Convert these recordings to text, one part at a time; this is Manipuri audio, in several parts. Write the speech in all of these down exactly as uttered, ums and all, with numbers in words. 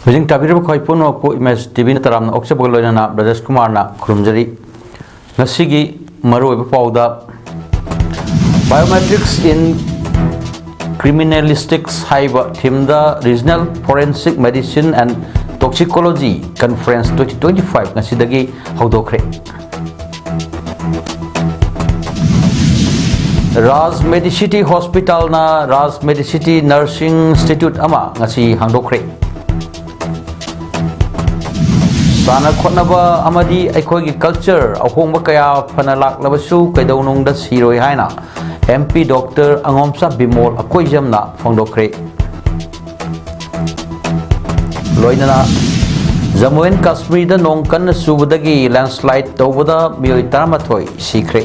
ꯍꯧꯖꯤꯛ ꯇꯥꯕꯤꯔꯤꯕ ꯈ꯭ꯋꯥꯏ ꯄꯨꯝꯅꯃꯛꯄꯨ ꯏꯃꯦꯖ ꯇꯤꯚꯤꯅ ꯇꯔꯥꯝꯅ ꯑꯣꯛꯆꯕꯒ ꯂꯣꯏꯅꯅ ꯕ꯭ꯔꯖꯦꯁ ꯀꯨꯃꯥꯔꯅ ꯈꯨꯔꯨꯝꯖꯔꯤ꯫ ꯉꯁꯤꯒꯤ ꯃꯔꯨꯑꯣꯏꯕ ꯄꯥꯎꯗ, Biometrics in Criminalistics ꯍꯥꯏꯕ ꯊꯤꯝꯗ Regional Forensic Medicine and Toxicology Conference twenty twenty-five ꯉꯁꯤꯗꯒꯤ ꯍꯧꯗꯣꯛꯈ꯭ꯔꯦ꯫ ꯔꯥꯖ ꯃꯦꯗꯤꯁꯤꯇꯤ ꯍꯣꯁꯄꯤꯇꯥꯜꯅ ꯔꯥꯖ ꯃꯦꯗꯤꯁꯤꯇꯤ ꯅꯔꯁꯤꯡ ꯏꯟꯁꯇꯤꯇ꯭ꯌꯨꯠ ꯑꯃ ꯉꯁꯤ ꯍꯥꯡꯗꯣꯛꯈ꯭ꯔꯦ꯫ ꯁꯥꯟꯅ ꯈꯣꯠꯅꯕ ꯑꯃꯗꯤ ꯑꯩꯈꯣꯏꯒꯤ ꯀꯜꯆꯔ ꯑꯍꯣꯡꯕ ꯀꯌꯥ ꯐꯅ ꯂꯥꯛꯂꯕꯁꯨ ꯀꯩꯗꯧꯅꯨꯡꯗ ꯁꯤꯔꯣꯏ ꯍꯥꯏꯅ ꯑꯦꯝ ꯄꯤ ꯗꯣꯛꯇꯔ ꯑꯉꯣꯝꯆꯥ ꯕꯤꯃꯣꯜ ꯑꯀꯣꯏꯖꯝꯅ ꯐꯣꯡꯗꯣꯛꯈ꯭ꯔꯦ꯫ ꯂꯣꯏꯅꯅ ꯖꯝꯃꯨ ꯑꯦꯟ ꯀꯥꯁꯃꯤꯔꯗ ꯅꯣꯡ ꯀꯟꯅ ꯆꯨꯕꯗꯒꯤ ꯂꯦꯟꯁꯂꯥꯏꯗ ꯇꯧꯕꯗ ꯃꯤꯑꯣꯏ ꯇꯔꯥꯃꯥꯊꯣꯏ ꯁꯤꯈ꯭ꯔꯦ꯫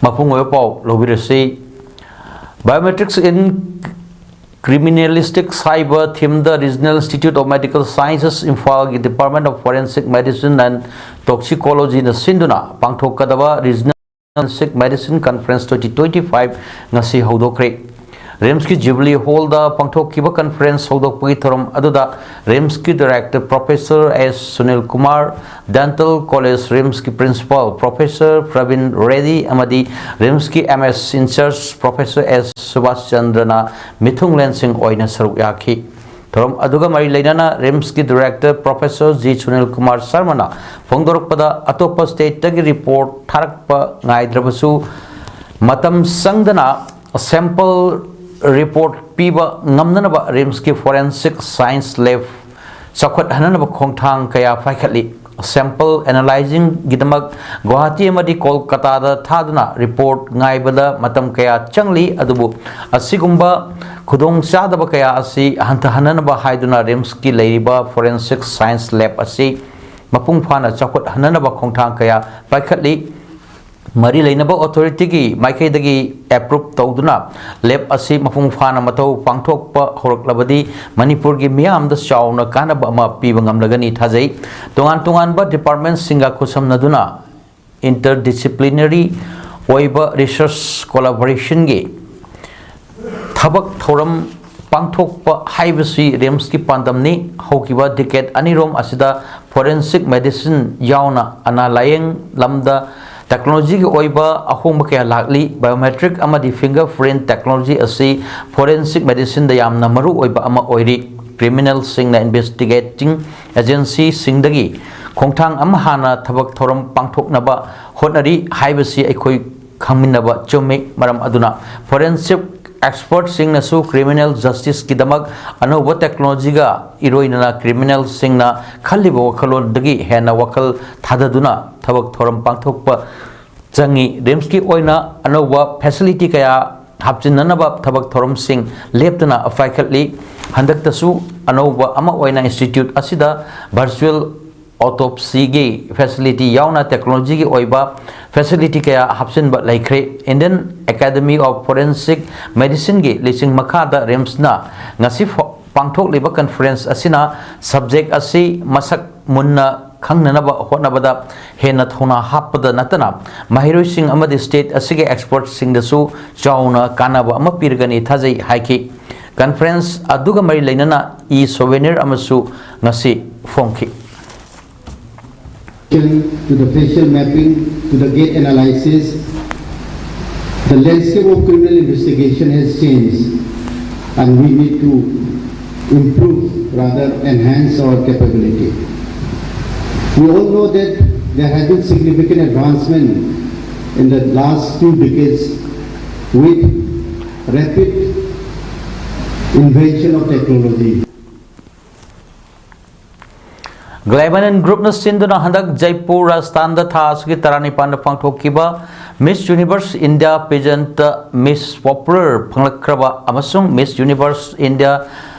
ꯃꯄꯨꯡ ꯑꯣꯏꯕ ꯄꯥꯎ ꯂꯧꯕꯤꯔꯁꯤ꯫ Biometrics in Criminalistics ꯍꯥꯏꯕ ꯊꯤꯝꯗ Regional Institute of Medical Sciences ꯏꯝꯐꯥꯜꯒꯤ Department of Forensic Medicine and Toxicologyꯅ ꯁꯤꯟꯗꯨꯅ ꯄꯥꯡꯊꯣꯛꯀꯗꯕ Regional Forensic Medicine Conference twenty twenty-five ꯉꯁꯤ ꯍꯧꯗꯣꯛꯈ꯭ꯔꯦ꯫ ꯔꯤꯝꯁꯀꯤ ꯖꯨꯕꯤꯂꯤ ꯍꯣꯜꯗ ꯄꯥꯡꯊꯣꯛꯈꯤꯕ ꯀꯟꯐꯔꯦꯟꯁ ꯍꯧꯗꯣꯛꯄꯒꯤ ꯊꯧꯔꯝ ꯑꯗꯨꯗ ꯔꯤꯝꯁꯀꯤ director professor S Sunil Kumar, dental college ꯔꯤꯝꯁꯀꯤ ꯄ꯭ꯔꯤꯟꯁꯤꯄꯥꯜ ꯄ꯭ꯔꯣꯐꯦꯁꯔ ꯄ꯭ꯔꯕꯤꯟ ꯔꯦꯗꯤ ꯑꯃꯗꯤ ꯔꯤꯝꯁꯀꯤ M S in charge professor S ꯁꯨꯕꯥꯁ ꯆꯟꯗ꯭ꯔꯅ ꯃꯤꯊꯨꯡꯂꯦꯟꯁꯤꯡ ꯑꯣꯏꯅ ꯁꯔꯨꯛ ꯌꯥꯈꯤ꯫ ꯊꯧꯔꯝ ꯑꯗꯨꯒ ꯃꯔꯤ ꯂꯩꯅꯅ ꯔꯤꯝꯁꯀꯤ director professor G Sunil Kumar ꯁꯔꯃꯅ ꯐꯣꯡꯗꯣꯔꯛꯄꯗ, ꯑꯇꯣꯞꯄ ꯁ꯭ꯇꯦꯠꯇꯒꯤ ꯔꯤꯄꯣꯔꯠ ꯊꯥꯔꯛꯄ ꯉꯥꯏꯗ꯭ꯔꯕꯁꯨ ꯃꯇꯝ ꯆꯪꯗꯅ ꯁꯦꯝꯄꯜ ꯔꯤꯄꯣꯔꯠ ꯄꯤꯕ ꯉꯝꯅꯅꯕ ꯔꯤꯝꯁꯀꯤ ꯐꯣꯔꯦꯟꯁꯤꯛ ꯁꯥꯏꯟꯁ ꯂꯦꯕ ꯆꯥꯎꯈꯠꯍꯟꯅꯅꯕ ꯈꯣꯡꯊꯥꯡ ꯀꯌꯥ ꯄꯥꯏꯈꯠꯂꯤ꯫ ꯁꯦꯝꯄꯜ ꯑꯦꯅꯥꯂꯥꯏꯖꯤꯡꯒꯤꯗꯃꯛ ꯒꯨꯋꯥꯍꯥꯇꯤ ꯑꯃꯗꯤ ꯀꯣꯜꯀꯇꯥꯗ ꯊꯥꯗꯨꯅ ꯔꯤꯄꯣꯔꯠ ꯉꯥꯏꯕꯗ ꯃꯇꯝ ꯀꯌꯥ ꯆꯪꯂꯤ, ꯑꯗꯨꯕꯨ ꯑꯁꯤꯒꯨꯝꯕ ꯈꯨꯗꯣꯡꯆꯥꯗꯕ ꯀꯌꯥ ꯑꯁꯤ ꯍꯟꯊꯍꯟꯅꯅꯕ ꯍꯥꯏꯗꯨꯅ ꯔꯤꯝꯁꯀꯤ ꯂꯩꯔꯤꯕ ꯐꯣꯔꯦꯟꯁꯤꯛ ꯁꯥꯏꯟꯁ ꯂꯦꯕ ꯑꯁꯤ ꯃꯄꯨꯡ ꯐꯥꯅ ꯆꯥꯎꯈꯠꯍꯟꯅꯅꯕ ꯈꯣꯡꯊꯥꯡ ꯀꯌꯥ ꯄꯥꯏꯈꯠꯂꯤ꯫ ꯃꯔꯤ ꯂꯩꯅꯕ ꯑꯣꯊꯣꯔꯤꯇꯤꯒꯤ ꯃꯥꯏꯀꯩꯗꯒꯤ ꯑꯦꯄ꯭ꯔꯨꯞ ꯇꯧꯗꯨꯅ ꯂꯦꯕ ꯑꯁꯤ ꯃꯄꯨꯡ ꯐꯥꯅ ꯃꯊꯧ ꯄꯥꯡꯊꯣꯛꯄ ꯍꯧꯔꯛꯂꯕꯗꯤ ꯃꯅꯤꯄꯨꯔꯒꯤ ꯃꯤꯌꯥꯝꯗ ꯆꯥꯎꯅ ꯀꯥꯟꯅꯕ ꯑꯃ ꯄꯤꯕ ꯉꯝꯂꯒꯅꯤ ꯊꯥꯖꯩ꯫ ꯇꯣꯉꯥꯟ ꯇꯣꯉꯥꯟꯕ ꯗꯤꯄꯥꯔꯠꯃꯦꯟꯁꯤꯡꯒ ꯈꯨꯠꯁꯝꯅꯗꯨꯅ interdisciplinary ꯑꯣꯏꯕ ꯔꯤꯁꯔꯆ ꯀꯣꯂꯥꯕꯣꯔꯦꯁꯟꯒꯤ ꯊꯕꯛ ꯊꯧꯔꯝ ꯄꯥꯡꯊꯣꯛꯄ ꯍꯥꯏꯕꯁꯤ ꯔꯤꯝꯁꯀꯤ ꯄꯥꯟꯗꯝꯅꯤ꯫ ꯍꯧꯈꯤꯕ ꯗꯤꯀꯦꯠ ꯑꯅꯤꯔꯣꯝ ꯑꯁꯤꯗ ꯐꯣꯔꯦꯟꯁꯤꯛ ꯃꯦꯗꯤꯁꯤꯟ ꯌꯥꯎꯅ ꯑꯅꯥ ꯂꯥꯌꯦꯡ ꯂꯝꯗ ꯇꯦꯛꯅꯣꯂꯣꯖꯤꯒꯤ ꯑꯣꯏꯕ ꯑꯍꯣꯡꯕ ꯀꯌꯥ ꯂꯥꯛꯂꯤ꯫ ꯕꯥꯏꯑꯣꯃꯦꯇ꯭ꯔꯤꯛ ꯑꯃꯗꯤ ꯐꯤꯡꯒꯔ ꯄ꯭ꯔꯤꯟꯠ ꯇꯦꯛꯅꯣꯂꯣꯖꯤ ꯑꯁꯤ ꯐꯣꯔꯦꯟꯁꯤꯛ ꯃꯦꯗꯤꯁꯤꯟꯗ ꯌꯥꯝꯅ ꯃꯔꯨ ꯑꯣꯏꯕ ꯑꯃ ꯑꯣꯏꯔꯤ꯫ ꯀ꯭ꯔꯤꯃꯤꯅꯦꯜꯁꯤꯡꯅ ꯏꯟꯚꯦꯁꯇꯤꯒꯦꯇꯤꯡ ꯑꯦꯖꯦꯟꯁꯤꯁꯤꯡꯗꯒꯤ ꯈꯣꯡꯊꯥꯡ ꯑꯃ ꯍꯥꯟꯅ ꯊꯕꯛ ꯊꯧꯔꯝ ꯄꯥꯡꯊꯣꯛꯅꯕ ꯍꯣꯠꯅꯔꯤ ꯍꯥꯏꯕꯁꯤ ꯑꯩꯈꯣꯏ ꯈꯪꯃꯤꯟꯅꯕ ꯆꯨꯝꯃꯤ꯫ ꯃꯔꯝ ꯑꯗꯨꯅ ꯐꯣꯔꯦꯟꯁꯤꯛ ꯑꯦꯛꯁꯄꯔꯠꯁꯤꯡꯅꯁꯨ ꯀ꯭ꯔꯤꯃꯤꯅꯦꯜ ꯖꯁꯇꯤꯁꯀꯤꯗꯃꯛ ꯑꯅꯧꯕ ꯇꯦꯛꯅꯣꯂꯣꯖꯤꯒ ꯏꯔꯣꯏꯅꯅ ꯀ꯭ꯔꯤꯃꯤꯅꯦꯜꯁꯤꯡꯅ ꯈꯜꯂꯤꯕ ꯋꯥꯈꯜꯂꯣꯟꯗꯒꯤ ꯍꯦꯟꯅ ꯋꯥꯈꯜ ꯊꯥꯗꯗꯨꯅ ꯊꯕꯛ ꯊꯧꯔꯝ ꯄꯥꯡꯊꯣꯛꯄ ꯆꯪꯏ꯫ ꯔꯤꯝꯁꯀꯤ ꯑꯣꯏꯅ ꯑꯅꯧꯕ ꯐꯦꯁꯤꯂꯤꯇꯤ ꯀꯌꯥ ꯍꯥꯞꯆꯤꯟꯅꯅꯕ ꯊꯕꯛ ꯊꯧꯔꯝꯁꯤꯡ ꯂꯦꯞꯇꯅ ꯄꯥꯏꯈꯠꯂꯤ꯫ ꯍꯟꯗꯛꯇꯁꯨ ꯑꯅꯧꯕ ꯑꯃ ꯑꯣꯏꯅ ꯏꯟꯁꯇꯤꯇ꯭ꯌꯨꯠ ꯑꯁꯤꯗ ꯚꯔꯆꯨꯋꯦꯜ ꯑꯣꯇꯣꯞꯁꯤꯒꯤ ꯐꯦꯁꯤꯂꯤꯇꯤ ꯌꯥꯎꯅ ꯇꯦꯛꯅꯣꯂꯣꯖꯤꯒꯤ ꯑꯣꯏꯕ ꯐꯦꯁꯤꯂꯤꯇꯤ ꯀꯌꯥ ꯍꯥꯞꯆꯤꯟꯕ ꯂꯩꯈ꯭ꯔꯦ꯫ ꯏꯟꯗꯤꯌꯟ ꯑꯦꯀꯥꯗꯃꯤ ꯑꯣꯐ ꯐꯣꯔꯦꯟꯁꯤꯛ ꯃꯦꯗꯤꯁꯤꯟꯒꯤ ꯂꯤꯁꯤꯡ ꯃꯈꯥꯗ ꯔꯤꯝꯁꯅ ꯉꯁꯤ ꯐꯥꯎ ꯄꯥꯡꯊꯣꯛꯂꯤꯕ ꯀꯟꯐꯔꯦꯟꯁ ꯑꯁꯤꯅ ꯁꯕꯖꯦꯛ ꯑꯁꯤ ꯃꯁꯛ ꯃꯨꯟꯅ ꯈꯪꯅꯅꯕ ꯍꯣꯠꯅꯕꯗ ꯍꯦꯟꯅ ꯊꯧꯅꯥ ꯍꯥꯞꯄꯗ ꯅꯠꯇꯅ ꯃꯍꯩꯔꯣꯏꯁꯤꯡ ꯑꯃꯗꯤ ꯁ꯭ꯇꯦꯠ ꯑꯁꯤꯒꯤ ꯑꯦꯛꯁꯄꯔꯠꯁꯤꯡꯗꯁꯨ ꯆꯥꯎꯅ ꯀꯥꯟꯅꯕ ꯑꯃ ꯄꯤꯔꯒꯅꯤ ꯊꯥꯖꯩ ꯍꯥꯏꯈꯤ꯫ ꯀꯟꯐꯔꯦꯟꯁ ꯑꯗꯨꯒ ꯃꯔꯤ ꯂꯩꯅꯅ ꯏ ꯁꯣꯚꯦꯅꯤꯔ ꯑꯃꯁꯨ ꯉꯁꯤ ꯐꯣꯡꯈꯤ꯫ To the facial mapping, to the gait analysis, the landscape of criminal investigation has changed, and we need to improve, rather enhance our capability. We all know that there has been significant advancement in the last two decades with rapid invention of technology. ꯒ꯭ꯂꯦꯃꯦꯅꯟ ꯒ꯭ꯔꯨꯞꯅ ꯁꯤꯟꯗꯨꯅ ꯍꯟꯗꯛ ꯖꯩꯄꯨꯔ, ꯔꯥꯖꯁꯊꯥꯟꯗ ꯊꯥ ꯑꯁꯤꯒꯤ ꯇꯔꯥꯅꯤꯄꯥꯟꯗ ꯄꯥꯡꯊꯣꯛꯈꯤꯕ ꯃꯤꯁ ꯌꯨꯅꯤꯚꯔꯁ ꯏꯟꯗꯤꯌꯥ ꯄꯦꯖꯦꯟꯠꯇ ꯃꯤꯁ ꯄꯣꯄꯨꯂꯔ ꯐꯪꯂꯛꯈ꯭ꯔꯕ ꯑꯃꯁꯨꯡ ꯃꯤꯁ ꯌꯨꯅꯤꯚꯔꯁ ꯏꯟꯗꯤꯌꯥ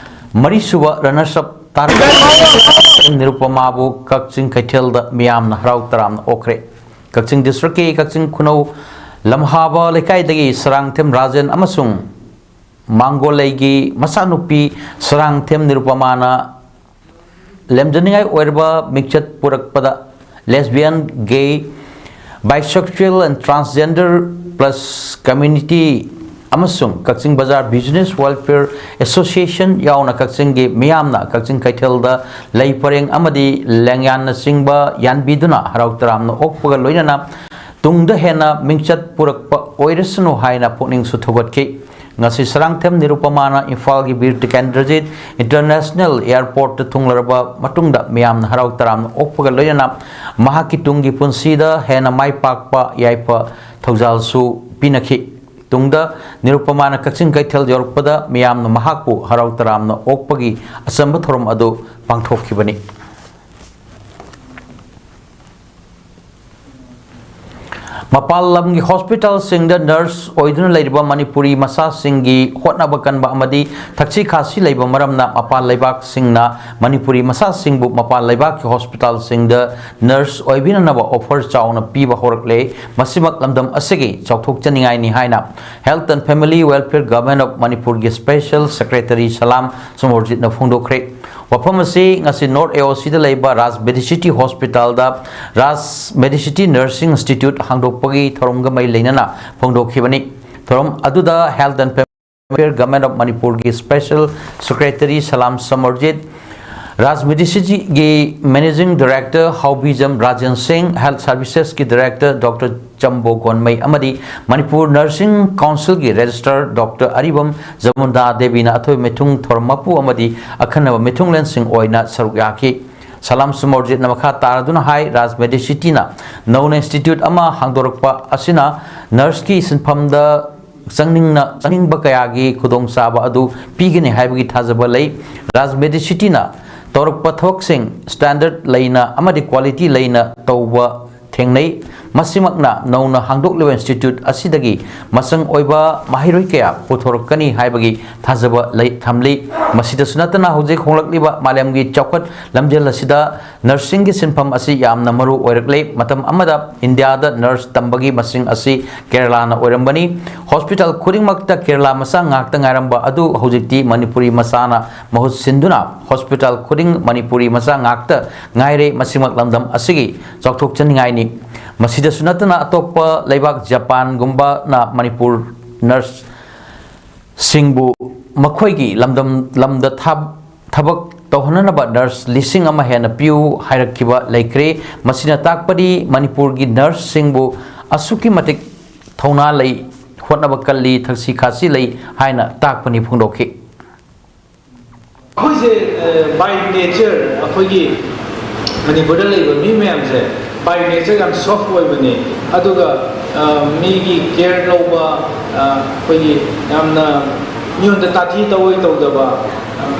ꯃꯔꯤꯁꯨꯕ ꯔꯅꯔꯁ ꯑꯞ ꯇꯥꯔꯛꯄ ꯅꯤꯔꯨꯄꯃꯥꯕꯨ ꯀꯛꯆꯤꯡ ꯀꯩꯊꯦꯜꯗ ꯃꯤꯌꯥꯝꯅ ꯍꯔꯥꯎ ꯇꯔꯥꯝꯅ ꯑꯣꯛꯈ꯭ꯔꯦ꯫ ꯀꯛꯆꯤꯡ ꯗꯤꯁꯇ꯭ꯔꯤꯛꯀꯤ ꯀꯛꯆꯤꯡ ꯈꯨꯅꯧ ꯂꯝꯍꯥꯕ ꯂꯩꯀꯥꯏꯗꯒꯤ ꯁꯔꯥꯡꯊꯦꯝ ꯔꯥꯖꯦꯟ ꯑꯃꯁꯨꯡ ꯃꯥꯡꯒꯣꯂꯩꯒꯤ ꯃꯆꯥꯅꯨꯄꯤ ꯁꯔꯥꯡꯊꯦꯝ ꯅꯤꯔꯨꯄꯃꯥꯅ ꯂꯦꯝꯖꯅꯤꯡꯉꯥꯏ ꯑꯣꯏꯔꯕ ꯃꯤꯡꯆꯠ ꯄꯨꯔꯛꯄꯗ lesbian, gay, bisexual and transgender plus community ꯑꯃꯁꯨꯡ ꯀꯛꯆꯤꯡ ꯕꯖꯥꯔ ꯕꯤꯖꯤꯅꯦꯁ ꯋꯦꯜꯐꯤꯌꯔ ꯑꯦꯁꯣꯁꯤꯌꯦꯁꯟ ꯌꯥꯎꯅ ꯀꯛꯆꯤꯡꯒꯤ ꯃꯤꯌꯥꯝꯅ ꯀꯛꯆꯤꯡ ꯀꯩꯊꯦꯜꯗ ꯂꯩ ꯄꯔꯦꯡ ꯑꯃꯗꯤ ꯂꯦꯡꯌꯥꯟꯅꯆꯤꯡꯕ ꯌꯥꯟꯕꯤꯗꯨꯅ ꯍꯔꯥꯎ ꯇꯔꯥꯝꯅ ꯑꯣꯛꯄꯒ ꯂꯣꯏꯅꯅ ꯇꯨꯡꯗ ꯍꯦꯟꯅ ꯃꯤꯡꯆꯠ ꯄꯨꯔꯛꯄ ꯑꯣꯏꯔꯁꯅꯨ ꯍꯥꯏꯅ ꯄꯨꯛꯅꯤꯡꯁꯨ ꯊꯧꯒꯠꯈꯤ꯫ ꯉꯁꯤ ꯁꯔꯥꯡꯊꯦꯝ ꯅꯤꯔꯨꯄꯃꯥꯅ ꯏꯝꯐꯥꯜꯒꯤ ꯕꯤꯔ ꯇꯤꯀꯦꯟꯗ꯭ꯔꯖꯤꯠ ꯏꯟꯇꯔꯅꯦꯁꯅꯦꯜ ꯑꯦꯌꯔꯄꯣꯔꯠꯇ ꯊꯨꯡꯂꯔꯕ ꯃꯇꯨꯡꯗ ꯃꯤꯌꯥꯝꯅ ꯍꯔꯥꯎ ꯇꯔꯥꯝꯅ ꯑꯣꯛꯄꯒ ꯂꯣꯏꯅꯅ ꯃꯍꯥꯛꯀꯤ ꯇꯨꯡꯒꯤ ꯄꯨꯟꯁꯤꯗ ꯍꯦꯟꯅ ꯃꯥꯏ ꯄꯥꯛꯄ ꯌꯥꯏꯐ ꯊꯧꯖꯥꯜꯁꯨ ꯄꯤꯅꯈꯤ꯫ ꯇꯨꯡꯗ ꯅꯤꯔꯨꯄꯃꯥꯅ ꯀꯛꯆꯤꯡ ꯀꯩꯊꯦꯜ ꯌꯧꯔꯛꯄꯗ ꯃꯤꯌꯥꯝꯅ ꯃꯍꯥꯛꯄꯨ ꯍꯔꯥꯎ ꯇꯔꯥꯝꯅ ꯑꯣꯛꯄꯒꯤ ꯑꯆꯝꯕ ꯊꯧꯔꯝ ꯑꯗꯨ ꯄꯥꯡꯊꯣꯛꯈꯤꯕꯅꯤ꯫ ꯃꯄꯥꯟ ꯂꯝꯒꯤ ꯍꯣꯁꯄꯤꯇꯥꯜꯁꯤꯡꯗ ꯅꯔꯁ ꯑꯣꯏꯗꯨꯅ ꯂꯩꯔꯤꯕ ꯃꯅꯤꯄꯨꯔꯤ ꯃꯆꯥꯁꯤꯡꯒꯤ ꯍꯣꯠꯅꯕ ꯀꯟꯕ ꯑꯃꯗꯤ ꯊꯛꯁꯤ ꯈꯥꯁꯤ ꯂꯩꯕ ꯃꯔꯝꯅ ꯃꯄꯥꯟ ꯂꯩꯕꯥꯛꯁꯤꯡꯅ ꯃꯅꯤꯄꯨꯔꯤ ꯃꯆꯥꯁꯤꯡꯕꯨ ꯃꯄꯥꯟ ꯂꯩꯕꯥꯛꯀꯤ ꯍꯣꯁꯄꯤꯇꯥꯜꯁꯤꯡꯗ ꯅꯔꯁ ꯑꯣꯏꯕꯤꯅꯅꯕ ꯑꯣꯐꯔ ꯆꯥꯎꯅ ꯄꯤꯕ ꯍꯧꯔꯛꯂꯦ꯫ ꯃꯁꯤꯃꯛ ꯂꯝꯗꯝ ꯑꯁꯤꯒꯤ ꯆꯥꯎꯊꯣꯛꯆꯅꯤꯡꯉꯥꯏꯅꯤ ꯍꯥꯏꯅ Health and Family Welfare Government of ꯃꯅꯤꯄꯨꯔꯒꯤ ꯁ꯭ꯄꯦꯁꯦꯜ ꯁꯦꯀ꯭ꯔꯦꯇꯔꯤ ꯁꯂꯥꯝ ꯁꯃꯔꯖꯤꯠꯅ ꯐꯣꯡꯗꯣꯛꯈ꯭ꯔꯦ꯫ ꯋꯥꯐꯝ ꯑꯁꯤ ꯉꯁꯤ ꯅꯣꯔꯠ ꯑꯦ ꯑꯣ ꯁꯤꯗ ꯂꯩꯕ ꯔꯥꯖ ꯃꯦꯗꯤꯁꯤꯇꯤ ꯍꯣꯁꯄꯤꯇꯥꯜꯗ ꯔꯥꯖ ꯃꯦꯗꯤꯁꯤꯇꯤ ꯅꯔꯁꯤꯡ ꯏꯟꯁꯇꯤꯇ꯭ꯌꯨꯠ ꯍꯥꯡꯗꯣꯛꯄꯒꯤ ꯊꯧꯔꯝꯒ ꯃꯔꯤ ꯂꯩꯅꯅ ꯐꯣꯡꯗꯣꯛꯈꯤꯕꯅꯤ꯫ ꯊꯧꯔꯝ ꯑꯗꯨꯗ Health and Family Welfare Government of ꯃꯅꯤꯄꯨꯔꯒꯤ ꯁ꯭ꯄꯦꯁꯦꯜ ꯁꯦꯀ꯭ꯔꯦꯇꯔꯤ ꯁꯂꯥꯝ ꯁꯃꯔꯖꯤꯠ, ꯔꯥꯖ ꯃꯦꯗꯤꯁꯤꯇꯤꯒꯤ ꯃꯦꯅꯦꯖꯤꯡ ꯗꯥꯏꯔꯦꯛꯇꯔ ꯍꯥꯎꯕꯤꯖꯝ ꯔꯥꯖꯦꯟ ꯁꯤꯡ, ꯍꯦꯜꯊ ꯁꯔꯚꯤꯁꯦꯁꯀꯤ ꯗꯥꯏꯔꯦꯛꯇꯔ ꯗꯣꯛꯇꯔ ꯆꯝꯕꯣ ꯒꯣꯟꯃꯩ ꯑꯃꯗꯤ ꯃꯅꯤꯄꯨꯔ ꯅꯔꯁꯤꯡ ꯀꯥꯎꯟꯁꯤꯜꯒꯤ ꯔꯦꯖꯤꯁꯇ꯭ꯔꯥꯔ ꯗꯣꯛꯇꯔ ꯑꯔꯤꯕꯝ ꯖꯃꯨꯟꯗꯥ ꯗꯦꯕꯤꯅ ꯑꯊꯣꯏꯕ ꯃꯤꯊꯨꯡ ꯊꯧꯔꯝ ꯃꯄꯨ ꯑꯃꯗꯤ ꯑꯈꯟꯅꯕ ꯃꯤꯊꯨꯡꯂꯦꯟꯁꯤꯡ ꯑꯣꯏꯅ ꯁꯔꯨꯛ ꯌꯥꯈꯤ꯫ ꯁꯂꯥꯝ ꯁꯃꯔꯖꯤꯠꯅ ꯃꯈꯥ ꯇꯥꯔꯗꯨꯅ ꯍꯥꯏ, ꯔꯥꯖ ꯃꯦꯗꯤꯁꯤꯇꯤꯅ ꯅꯧꯅ ꯏꯟꯁꯇꯤꯇ꯭ꯌꯨꯠ ꯑꯃ ꯍꯥꯡꯗꯣꯔꯛꯄ ꯑꯁꯤꯅ ꯅꯔꯁꯀꯤ ꯁꯤꯟꯐꯝꯗ ꯆꯪꯅꯤꯡꯅ, ꯆꯪꯅꯤꯡꯕ ꯀꯌꯥꯒꯤ ꯈꯨꯗꯣꯡꯆꯥꯕ ꯑꯗꯨ ꯄꯤꯒꯅꯤ ꯍꯥꯏꯕꯒꯤ ꯊꯥꯖꯕ ꯂꯩ꯫ ꯔꯥꯖ ꯃꯦꯗꯤꯁꯤꯇꯤꯅ ꯇꯧꯔꯛꯄ ꯊꯕꯛꯁꯤꯡ ꯁ꯭ꯇꯦꯟꯗꯔꯗ ꯂꯩꯅ ꯑꯃꯗꯤ ꯀ꯭ꯋꯥꯂꯤꯇꯤ ꯂꯩꯅ ꯇꯧꯕ ꯊꯦꯡꯅꯩ꯫ ꯃꯁꯤꯃꯛꯅ ꯅꯧꯅ ꯍꯥꯡꯗꯣꯛꯂꯤꯕ ꯏꯟꯁꯇꯤꯇ꯭ꯌꯨꯠ ꯑꯁꯤꯗꯒꯤ ꯃꯁꯪ ꯑꯣꯏꯕ ꯃꯍꯩꯔꯣꯏ ꯀꯌꯥ ꯄꯨꯊꯣꯔꯛꯀꯅꯤ ꯍꯥꯏꯕꯒꯤ ꯊꯥꯖꯕ ꯂꯩ, ꯊꯝꯂꯤ꯫ ꯃꯁꯤꯗꯁꯨ ꯅꯠꯇꯅ ꯍꯧꯖꯤꯛ ꯍꯣꯡꯂꯛꯂꯤꯕ ꯃꯥꯂꯦꯝꯒꯤ ꯆꯥꯎꯈꯠ ꯂꯝꯖꯦꯜ ꯑꯁꯤꯗ ꯅꯔꯁꯤꯡꯒꯤ ꯁꯤꯟꯐꯝ ꯑꯁꯤ ꯌꯥꯝꯅ ꯃꯔꯨ ꯑꯣꯏꯔꯛꯂꯦ꯫ ꯃꯇꯝ ꯑꯃꯗ ꯏꯟꯗꯤꯌꯥꯗ ꯅꯔꯁ ꯇꯝꯕꯒꯤ ꯃꯁꯤꯡ ꯑꯁꯤ ꯀꯦꯔꯂꯥꯅ ꯑꯣꯏꯔꯝꯕꯅꯤ꯫ ꯍꯣꯁꯄꯤꯇꯥꯜ ꯈꯨꯗꯤꯡꯃꯛꯇ ꯀꯦꯔꯂꯥ ꯃꯆꯥ ꯉꯥꯛꯇ ꯉꯥꯏꯔꯝꯕ ꯑꯗꯨ ꯍꯧꯖꯤꯛꯇꯤ ꯃꯅꯤꯄꯨꯔꯤ ꯃꯆꯥꯅ ꯃꯍꯨꯠ ꯁꯤꯟꯗꯨꯅ ꯍꯣꯁꯄꯤꯇꯥꯜ ꯈꯨꯗꯤꯡ ꯃꯅꯤꯄꯨꯔꯤ ꯃꯆꯥ ꯉꯥꯛꯇ ꯉꯥꯏꯔꯦ꯫ ꯃꯁꯤꯃꯛ ꯂꯝꯗꯝ ꯑꯁꯤꯒꯤ ꯆꯥꯎꯊꯣꯛꯆꯅꯤꯡꯉꯥꯏꯅꯤ꯫ ꯃꯁꯤꯗꯁꯨ ꯅꯠꯇꯅ ꯑꯇꯣꯞꯄ ꯂꯩꯕꯥꯛ ꯖꯄꯥꯟꯒꯨꯝꯕꯅ ꯃꯅꯤꯄꯨꯔ ꯅꯔꯁ ꯁꯤꯡꯕꯨ ꯃꯈꯣꯏꯒꯤ ꯂꯝꯗꯝ ꯂꯝꯗ ꯊꯥ- ꯊꯕꯛ ꯇꯧꯍꯟꯅꯅꯕ ꯅꯔꯁ ꯂꯤꯁꯤꯡ ꯑꯃ ꯍꯦꯟꯅ ꯄꯤꯌꯨ ꯍꯥꯏꯔꯛꯈꯤꯕ ꯂꯩꯈ꯭ꯔꯦ꯫ ꯃꯁꯤꯅ ꯇꯥꯛꯄꯗꯤ ꯃꯅꯤꯄꯨꯔꯒꯤ ꯅꯔꯁꯁꯤꯡꯕꯨ ꯑꯁꯨꯛꯀꯤ ꯃꯇꯤꯛ ꯊꯧꯅꯥ ꯂꯩ, ꯍꯣꯠꯅꯕ ꯀꯜꯂꯤ, ꯊꯛꯁꯤ ꯈꯥꯁꯤ ꯂꯩ ꯍꯥꯏꯅ ꯇꯥꯛꯄꯅꯤ ꯐꯣꯡꯗꯣꯛꯈꯤ꯫ ꯑꯩꯈꯣꯏꯁꯦ, by nature, ꯑꯩꯈꯣꯏꯒꯤ ꯃꯅꯤꯄꯨꯔꯗ ꯂꯩꯕ ꯃꯤ ꯃꯌꯥꯝꯁꯦ by nature ꯌꯥꯝ soft ꯑꯣꯏꯕꯅꯤ꯫ ꯑꯗꯨꯒ ꯃꯤꯒꯤ care ꯂꯧꯕ, ꯑꯩꯈꯣꯏꯒꯤ ꯌꯥꯝꯅ ꯃꯤꯉꯣꯟꯗ ꯇꯥꯊꯤ ꯇꯧꯑꯣꯏ ꯇꯧꯗꯕ,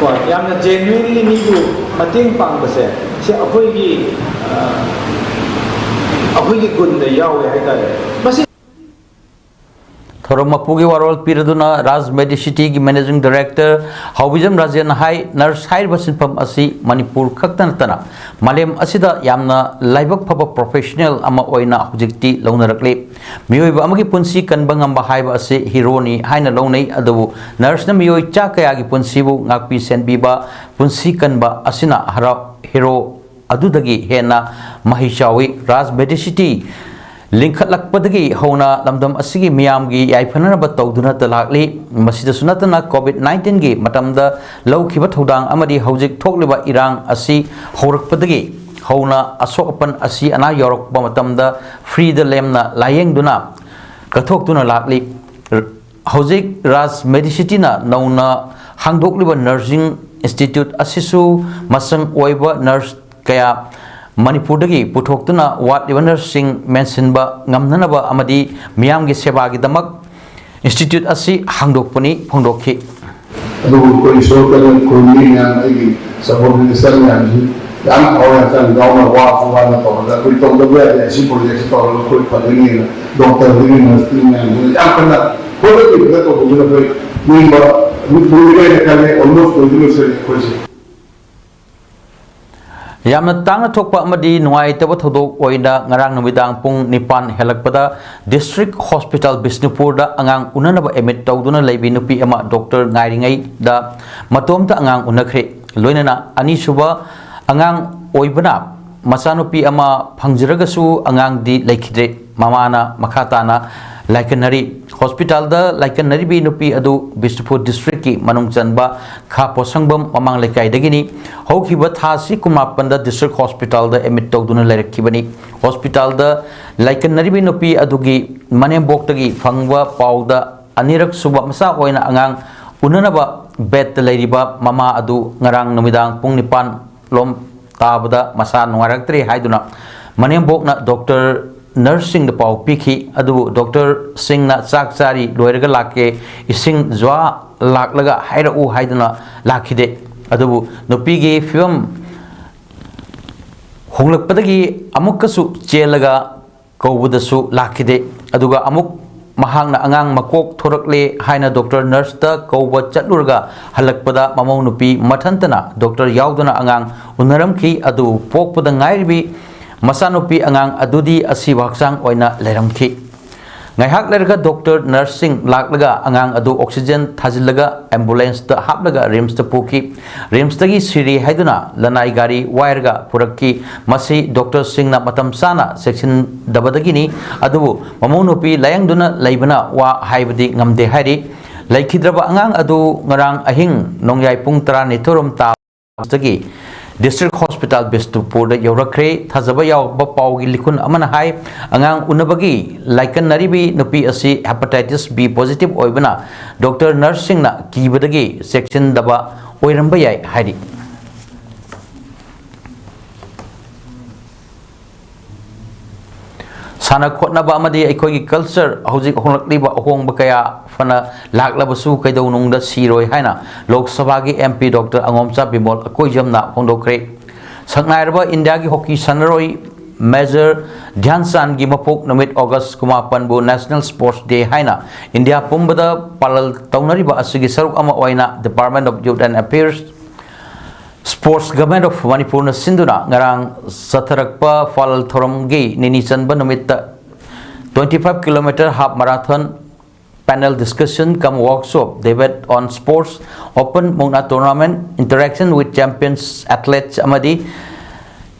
ꯀꯣ, ꯌꯥꯝꯅ genuinely ꯃꯤꯕꯨ ꯃꯇꯦꯡ ꯄꯥꯡꯕꯁꯦ, ꯁꯤ ꯑꯩꯈꯣꯏꯒꯤ ꯑꯩꯈꯣꯏꯒꯤ ꯒꯨꯟꯗ ꯌꯥꯎꯋꯦ ꯍꯥꯏꯇꯥꯔꯦ꯫ ꯃꯁꯤ ꯊꯧꯔꯝ ꯃꯄꯨꯒꯤ ꯋꯥꯔꯣꯜ ꯄꯤꯔꯗꯨꯅ ꯔꯥꯖ ꯃꯦꯗꯤꯁꯤꯇꯤꯒꯤ ꯃꯦꯅꯦꯖꯤꯡ ꯗꯥꯏꯔꯦꯛꯇꯔ ꯍꯥꯎꯕꯤꯖꯝ ꯔꯥꯖꯦꯟꯅ ꯍꯥꯏ, ꯅꯔꯁ ꯍꯥꯏꯔꯤꯕ ꯁꯤꯟꯐꯝ ꯑꯁꯤ ꯃꯅꯤꯄꯨꯔ ꯈꯛꯇ ꯅꯠꯇꯅ ꯃꯥꯂꯦꯝ ꯑꯁꯤꯗ ꯌꯥꯝꯅ ꯂꯥꯏꯕꯛ ꯐꯕ ꯄ꯭ꯔꯣꯐꯦꯁꯅꯦꯜ ꯑꯃ ꯑꯣꯏꯅ ꯍꯧꯖꯤꯛꯇꯤ ꯂꯧꯅꯔꯛꯂꯤ꯫ ꯃꯤꯑꯣꯏꯕ ꯑꯃꯒꯤ ꯄꯨꯟꯁꯤ ꯀꯟꯕ ꯉꯝꯕ ꯍꯥꯏꯕ ꯑꯁꯤ ꯍꯤꯔꯣꯅꯤ ꯍꯥꯏꯅ ꯂꯧꯅꯩ꯫ ꯑꯗꯨꯕꯨ ꯅꯔꯁꯅ ꯃꯤꯑꯣꯏ ꯆꯥ ꯀꯌꯥꯒꯤ ꯄꯨꯟꯁꯤꯕꯨ ꯉꯥꯛꯄꯤ ꯁꯦꯟꯕꯤꯕ, ꯄꯨꯟꯁꯤ ꯀꯟꯕ ꯑꯁꯤꯅ ꯍꯔꯥꯎ ꯍꯤꯔꯣ ꯑꯗꯨꯗꯒꯤ ꯍꯦꯟꯅ ꯃꯍꯩ ꯆꯥꯎꯏ꯫ ꯔꯥꯖ ꯃꯦꯗꯤꯁꯤꯇꯤ ꯂꯤꯡꯈꯠꯂꯛꯄꯗꯒꯤ ꯍꯧꯅ ꯂꯝꯗꯝ ꯑꯁꯤꯒꯤ ꯃꯤꯌꯥꯝꯒꯤ ꯌꯥꯏꯐꯅꯅꯕ ꯇꯧꯗꯨꯅꯇ ꯂꯥꯛꯂꯤ꯫ ꯃꯁꯤꯗꯁꯨ ꯅꯠꯇꯅ COVID nineteen ꯒꯤ ꯃꯇꯝꯗ ꯂꯧꯈꯤꯕ ꯊꯧꯗꯥꯡ ꯑꯃꯗꯤ ꯍꯧꯖꯤꯛ ꯊꯣꯛꯂꯤꯕ ꯏꯔꯥꯡ ꯑꯁꯤ ꯍꯧꯔꯛꯄꯗꯒꯤ ꯍꯧꯅ ꯑꯁꯣꯛ ꯑꯄꯟ ꯑꯁꯤ ꯑꯅꯥ ꯌꯥꯎꯔꯛꯄ ꯃꯇꯝꯗ ꯐ꯭ꯔꯤꯗ ꯂꯦꯝꯅ ꯂꯥꯌꯦꯡꯗꯨꯅ ꯀꯠꯊꯣꯛꯇꯨꯅ ꯂꯥꯛꯂꯤ꯫ ꯍꯧꯖꯤꯛ ꯔꯥꯖ ꯃꯦꯗꯤꯁꯤꯇꯤꯅ ꯅꯧꯅ ꯍꯥꯡꯗꯣꯛꯂꯤꯕ ꯅꯔꯁꯤꯡ ꯏꯟꯁꯇꯤꯇ꯭ꯌꯨꯠ ꯑꯁꯤꯁꯨ ꯃꯆꯪ ꯑꯣꯏꯕ ꯅꯔꯁ ꯀꯌꯥ ꯃꯅꯤꯄꯨꯔꯗꯒꯤ ꯄꯨꯊꯣꯛꯇꯨꯅ ꯋꯥꯠꯂꯤꯕ ꯅꯔꯁꯁꯤꯡ ꯃꯦꯟꯁꯤꯟꯕ ꯉꯝꯅꯅꯕ ꯑꯃꯗꯤ ꯃꯤꯌꯥꯝꯒꯤ ꯁꯦꯕꯥꯒꯤꯗꯃꯛ ꯏꯟꯁꯇꯤꯇ꯭ꯌꯨꯠ ꯑꯁꯤ ꯍꯥꯡꯗꯣꯛꯄꯅꯤ ꯐꯣꯡꯗꯣꯛꯈꯤ꯫ ꯑꯗꯨꯕꯨ ꯑꯩꯈꯣꯏ ꯏꯁꯣꯔ ꯀꯟꯅ ꯈꯨꯔꯨꯝꯃꯤ ꯃꯌꯥꯝ, ꯑꯩꯒꯤ ꯁꯕ ꯃꯤꯅꯤꯁꯇꯔ ꯃꯌꯥꯝꯁꯤ ꯌꯥꯝ ꯊꯋꯥꯏ ꯍꯛꯆꯥꯡ ꯌꯥꯎꯅ ꯋꯥꯁꯨ ꯋꯥꯅ ꯇꯧꯔꯒ ꯑꯩꯈꯣꯏ ꯇꯧꯗꯕ ꯌꯥꯗꯦ, ꯑꯁꯤ ꯄ꯭ꯔꯣꯖꯦꯛꯁꯤ ꯇꯧꯔꯒ ꯑꯩꯈꯣꯏ ꯐꯗꯣꯏꯅꯦꯅ ꯗꯣꯛꯇꯔꯗꯒꯤ ꯅꯔꯁꯇꯒꯤ ꯃꯌꯥꯝꯁꯤꯅ ꯌꯥꯝ ꯀꯟꯅ ꯍꯣꯠꯅꯕꯤꯔꯒ ꯇꯧꯕꯗꯨꯅ ꯑꯩꯈꯣꯏ ꯅꯤꯡꯕ ꯂꯣꯏꯔꯦꯅ ꯈꯜꯂꯦ, ꯑꯣꯜꯃꯣꯁ ꯂꯣꯏꯗꯤ ꯂꯣꯏꯁꯤꯜꯂꯦ ꯑꯩꯈꯣꯏꯁꯦ꯫ ꯌꯥꯝꯅ ꯇꯥꯡꯅ ꯊꯣꯛꯄ ꯑꯃꯗꯤ ꯅꯨꯡꯉꯥꯏꯇꯕ ꯊꯧꯗꯣꯛ ꯑꯣꯏꯅ ꯉꯔꯥꯡ ꯅꯨꯃꯤꯗꯥꯡ ꯄꯨꯡ ꯅꯤꯄꯥꯟ ꯍꯦꯜꯂꯛꯄꯗ ꯗꯤꯁꯇ꯭ꯔꯤꯛ ꯍꯣꯁꯄꯤꯇꯥꯜ ꯕꯤꯁꯅꯨꯄꯨꯔꯗ ꯑꯉꯥꯡ ꯎꯅꯅꯕ ꯑꯦꯗꯃꯤꯠ ꯇꯧꯗꯨꯅ ꯂꯩꯕꯤ ꯅꯨꯄꯤ ꯑꯃ ꯗꯣꯛꯇꯔ ꯉꯥꯏꯔꯤꯉꯩꯗ ꯃꯇꯣꯝꯇ ꯑꯉꯥꯡ ꯎꯅꯈ꯭ꯔꯦ꯫ ꯂꯣꯏꯅꯅ ꯑꯅꯤꯁꯨꯕ ꯑꯉꯥꯡ ꯑꯣꯏꯕꯅ ꯃꯆꯥꯅꯨꯄꯤ ꯑꯃ ꯐꯪꯖꯔꯒꯁꯨ ꯑꯉꯥꯡꯗꯤ ꯂꯩꯈꯤꯗ꯭ꯔꯦ꯫ ꯃꯃꯥꯅ ꯃꯈꯥ ꯇꯥꯅ ꯂꯥꯏꯀꯠꯅꯔꯤ꯫ ꯍꯣꯁꯄꯤꯇꯥꯜꯗ ꯂꯥꯏꯀꯠꯅꯔꯤꯕꯤ ꯅꯨꯄꯤ ꯑꯗꯨ ꯕꯤꯁꯅꯨꯄꯨꯔ ꯗꯤꯁꯇ꯭ꯔꯤꯛꯀꯤ ꯃꯅꯨꯡ ꯆꯟꯕ ꯈꯥ ꯄꯣꯠꯁꯪꯕꯝ ꯃꯃꯥꯡ ꯂꯩꯀꯥꯏꯗꯒꯤꯅꯤ꯫ ꯍꯧꯈꯤꯕ ꯊꯥ ꯑꯁꯤ ꯀꯨꯟꯃꯥꯄꯟꯗ ꯗꯤꯁꯇ꯭ꯔꯤꯛ ꯍꯣꯁꯄꯤꯇꯥꯜꯗ ꯑꯦꯗꯃꯤꯠ ꯇꯧꯗꯨꯅ ꯂꯩꯔꯛꯈꯤꯕꯅꯤ꯫ ꯍꯣꯁꯄꯤꯇꯥꯜꯗ ꯂꯥꯏꯀꯠꯅꯔꯤꯕꯤ ꯅꯨꯄꯤ ꯑꯗꯨꯒꯤ ꯃꯅꯦꯝꯕꯣꯛꯇꯒꯤ ꯐꯪꯕ ꯄꯥꯎꯗ ꯑꯅꯤꯔꯛ ꯁꯨꯕ ꯃꯆꯥ ꯑꯣꯏꯅ ꯑꯉꯥꯡ ꯎꯅꯅꯕ ꯕꯦꯗꯇ ꯂꯩꯔꯤꯕ ꯃꯃꯥ ꯑꯗꯨ ꯉꯔꯥꯡ ꯅꯨꯃꯤꯗꯥꯡ ꯄꯨꯡ ꯅꯤꯄꯥꯟ ꯂꯣꯝ ꯇꯥꯕꯗ ꯃꯁꯥ ꯅꯨꯡꯉꯥꯏꯔꯛꯇ꯭ꯔꯦ ꯍꯥꯏꯗꯨꯅ ꯃꯅꯦꯝꯕꯣꯛꯅ ꯗꯣꯛꯇꯔ ꯅꯔꯁꯁꯤꯡꯗ ꯄꯥꯎ ꯄꯤꯈꯤ꯫ ꯑꯗꯨꯕꯨ ꯗꯣꯛꯇꯔꯁꯤꯡꯅ ꯆꯥꯛ ꯆꯥꯔꯤ ꯂꯣꯏꯔꯒ ꯂꯥꯛꯀꯦ, ꯏꯁꯤꯡ ꯖ꯭ꯋꯥ ꯂꯥꯛꯂꯒ ꯍꯥꯏꯔꯛꯎ ꯍꯥꯏꯗꯨꯅ ꯂꯥꯛꯈꯤꯗꯦ꯫ ꯑꯗꯨꯕꯨ ꯅꯨꯄꯤꯒꯤ ꯐꯤꯕꯝ ꯍꯣꯡꯂꯛꯄꯗꯒꯤ ꯑꯃꯨꯛꯀꯁꯨ ꯆꯦꯜꯂꯒ ꯀꯧꯕꯗꯁꯨ ꯂꯥꯛꯈꯤꯗꯦ꯫ ꯑꯗꯨꯒ ꯑꯃꯨꯛ ꯃꯍꯥꯛꯅ ꯑꯉꯥꯡ ꯃꯀꯣꯛ ꯊꯣꯔꯛꯂꯦ ꯍꯥꯏꯅ ꯗꯣꯛꯇꯔ ꯅꯔꯁꯇ ꯀꯧꯕ ꯆꯠꯂꯨꯔꯒ ꯍꯜꯂꯛꯄꯗ ꯃꯃꯧ ꯅꯨꯄꯤ ꯃꯊꯟꯇꯅ ꯗꯣꯛꯇꯔ ꯌꯥꯎꯗꯅ ꯑꯉꯥꯡ ꯎꯅꯔꯝꯈꯤ꯫ ꯑꯗꯨꯕꯨ ꯄꯣꯛꯄꯗ ꯉꯥꯏꯔꯤꯕꯤ ꯃꯆꯥꯅꯨꯄꯤ ꯑꯉꯥꯡ ꯑꯗꯨꯗꯤ ꯑꯁꯤꯕ ꯍꯛꯆꯥꯡ ꯑꯣꯏꯅ ꯂꯩꯔꯝꯈꯤ꯫ ꯉꯥꯏꯍꯥꯛ ꯂꯩꯔꯒ ꯗꯣꯛꯇꯔ ꯅꯔꯁꯁꯤꯡ ꯂꯥꯛꯂꯒ ꯑꯉꯥꯡ ꯑꯗꯨ ꯑꯣꯛꯁꯤꯖꯦꯟ ꯊꯥꯖꯤꯜꯂꯒ ꯑꯦꯝꯕꯨꯂꯦꯟꯁꯇ ꯍꯥꯞꯂꯒ ꯔꯤꯝꯁꯇ ꯄꯨꯈꯤ꯫ ꯔꯤꯝꯁꯇꯒꯤ ꯁꯤꯔꯦ ꯍꯥꯏꯗꯨꯅ ꯂꯅꯥꯏ ꯒꯥꯔꯤ ꯋꯥꯏꯔꯒ ꯄꯨꯔꯛꯈꯤ꯫ ꯃꯁꯤ ꯗꯣꯛꯇꯔꯁꯤꯡꯅ ꯃꯇꯝ ꯆꯥꯅ ꯆꯦꯛꯁꯤꯟꯗꯕꯗꯒꯤꯅꯤ꯫ ꯑꯗꯨꯕꯨ ꯃꯃꯧ ꯅꯨꯄꯤ ꯂꯥꯌꯦꯡꯗꯨꯅ ꯂꯩꯕꯅ ꯋꯥ ꯍꯥꯏꯕꯗꯤ ꯉꯝꯗꯦ ꯍꯥꯏꯔꯤ꯫ ꯂꯩꯈꯤꯗ꯭ꯔꯕ ꯑꯉꯥꯡ ꯑꯗꯨ ꯉꯔꯥꯡ ꯑꯍꯤꯡ ꯅꯣꯡꯌꯥꯏ ꯄꯨꯡ ꯇꯔꯥꯅꯤꯊꯣꯏꯔꯣꯝ ꯇꯥꯕꯗꯒꯤ ꯗꯤꯁꯇ꯭ꯔꯤꯛ ꯍꯣꯁꯄꯤꯇꯥꯜ ꯕꯤꯁꯅꯨꯄꯨꯔꯗ ꯌꯧꯔꯛꯈ꯭ꯔꯦ꯫ ꯊꯥꯖꯕ ꯌꯥꯎꯕ ꯄꯥꯎꯒꯤ ꯂꯤꯈꯨꯟ ꯑꯃꯅ ꯍꯥꯏ, ꯑꯉꯥꯡ ꯎꯅꯕꯒꯤ ꯂꯥꯏꯀꯠꯅꯔꯤꯕꯤ ꯅꯨꯄꯤ ꯑꯁꯤ ꯍꯦꯄꯥꯇꯥꯏꯇꯤꯁ ꯕꯤ ꯄꯣꯖꯤꯇꯤꯚ ꯑꯣꯏꯕꯅ ꯗꯣꯛꯇꯔ ꯅꯔꯁꯁꯤꯡꯅ ꯀꯤꯕꯗꯒꯤ ꯆꯦꯛꯁꯤꯟꯗꯕ ꯑꯣꯏꯔꯝꯕ ꯌꯥꯏ ꯍꯥꯏꯔꯤ꯫ ꯁꯥꯟꯅ ꯈꯣꯠꯅꯕ ꯑꯃꯗꯤ ꯑꯩꯈꯣꯏꯒꯤ ꯀꯜꯆꯔ ꯍꯧꯖꯤꯛ ꯍꯣꯡꯂꯛꯂꯤꯕ ꯑꯍꯣꯡꯕ ꯀꯌꯥ ꯐꯅ ꯂꯥꯛꯂꯕꯁꯨ ꯀꯩꯗꯧꯅꯨꯡꯗ ꯁꯤꯔꯣꯏ ꯍꯥꯏꯅ ꯂꯣꯛ ꯁꯚꯥꯒꯤ ꯑꯦꯝ ꯄꯤ ꯗꯣꯛꯇꯔ ꯑꯉꯣꯝꯆꯥ ꯕꯤꯃꯣꯜ ꯑꯀꯣꯏꯖꯝꯅ ꯐꯣꯡꯗꯣꯛꯈ꯭ꯔꯦ꯫ ꯁꯛꯅꯥꯏꯔꯕ ꯏꯟꯗꯤꯌꯥꯒꯤ ꯍꯣꯀꯤ ꯁꯥꯟꯅꯔꯣꯏ ꯃꯦꯖꯔ ꯙ꯭ꯌꯥꯟ ꯆꯥꯟꯒꯤ ꯃꯄꯣꯛ ꯅꯨꯃꯤꯠ ꯑꯣꯒꯁ ꯀꯨꯟꯃꯥꯄꯟꯕꯨ ꯅꯦꯁꯅꯦꯜ ꯁ꯭ꯄꯣꯔꯠꯁ ꯗꯦ ꯍꯥꯏꯅ ꯏꯟꯗꯤꯌꯥ ꯄꯨꯝꯕꯗ ꯄꯥꯂꯟ ꯇꯧꯅꯔꯤꯕ ꯑꯁꯤꯒꯤ ꯁꯔꯨꯛ ꯑꯃ ꯑꯣꯏꯅ department of youth and affairs, sports government of ꯃꯅꯤꯄꯨꯔꯅ ꯁꯤꯟꯗꯨꯅ ꯉꯔꯥꯡ ꯆꯠꯊꯔꯛꯄ ꯄꯥꯂꯟ ꯊꯧꯔꯝꯒꯤ ꯅꯤꯅꯤ ꯆꯟꯕ ꯅꯨꯃꯤꯠꯇ twenty five kilometre half marathon, panel discussion cum workshop, debate on sports, open Mukna tournament, interaction with champions athletes ꯑꯃꯗꯤ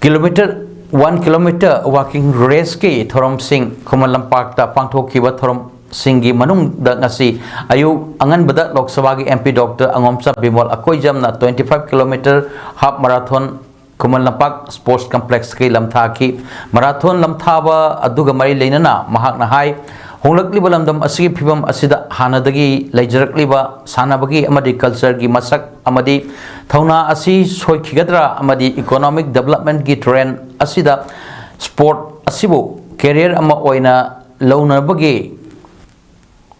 kilometre One kilometer walking race ꯀꯤ ꯊꯧꯔꯝꯁꯤꯡ ꯈꯨꯃꯟ ꯂꯝꯄꯥꯛꯇ ꯄꯥꯡꯊꯣꯛꯈꯤꯕ ꯊꯧꯔꯝꯁꯤꯡꯒꯤ ꯃꯅꯨꯡꯗ ꯉꯁꯤ ꯑꯌꯨꯛ ꯑꯉꯟꯕꯗ ꯂꯣꯛ ꯁꯚꯥꯒꯤ M P Doctor ꯑꯉꯣꯝꯆꯥ Bimol ꯑꯀꯣꯏꯖꯝꯅ twenty five kilometer half marathon Khuman Lampak Sports Complex ꯀꯤ ꯂꯝꯊꯥꯈꯤ꯫ Marathon ꯂꯝꯊꯥꯕ ꯑꯗꯨꯒ ꯃꯔꯤ ꯂꯩꯅꯅ ꯃꯍꯥꯛꯅ ꯍꯥꯏ, ꯍꯣꯡꯂꯛꯂꯤꯕ ꯂꯝꯗꯝ ꯑꯁꯤꯒꯤ ꯐꯤꯕꯝ ꯑꯁꯤꯗ ꯍꯥꯟꯅꯗꯒꯤ ꯂꯩꯖꯔꯛꯂꯤꯕ ꯁꯥꯟꯅꯕꯒꯤ ꯑꯃꯗꯤ culture ꯒꯤ ꯃꯁꯛ ꯑꯃꯗꯤ ꯊꯧꯅꯥ ꯑꯁꯤ ꯁꯣꯏꯈꯤꯒꯗ꯭ꯔꯥ ꯑꯃꯗꯤ economic development ꯀꯤ trend ꯑꯁꯤꯗ sport ꯑꯁꯤꯕꯨ career ꯑꯃ ꯑꯣꯏꯅ ꯂꯧꯅꯕꯒꯤ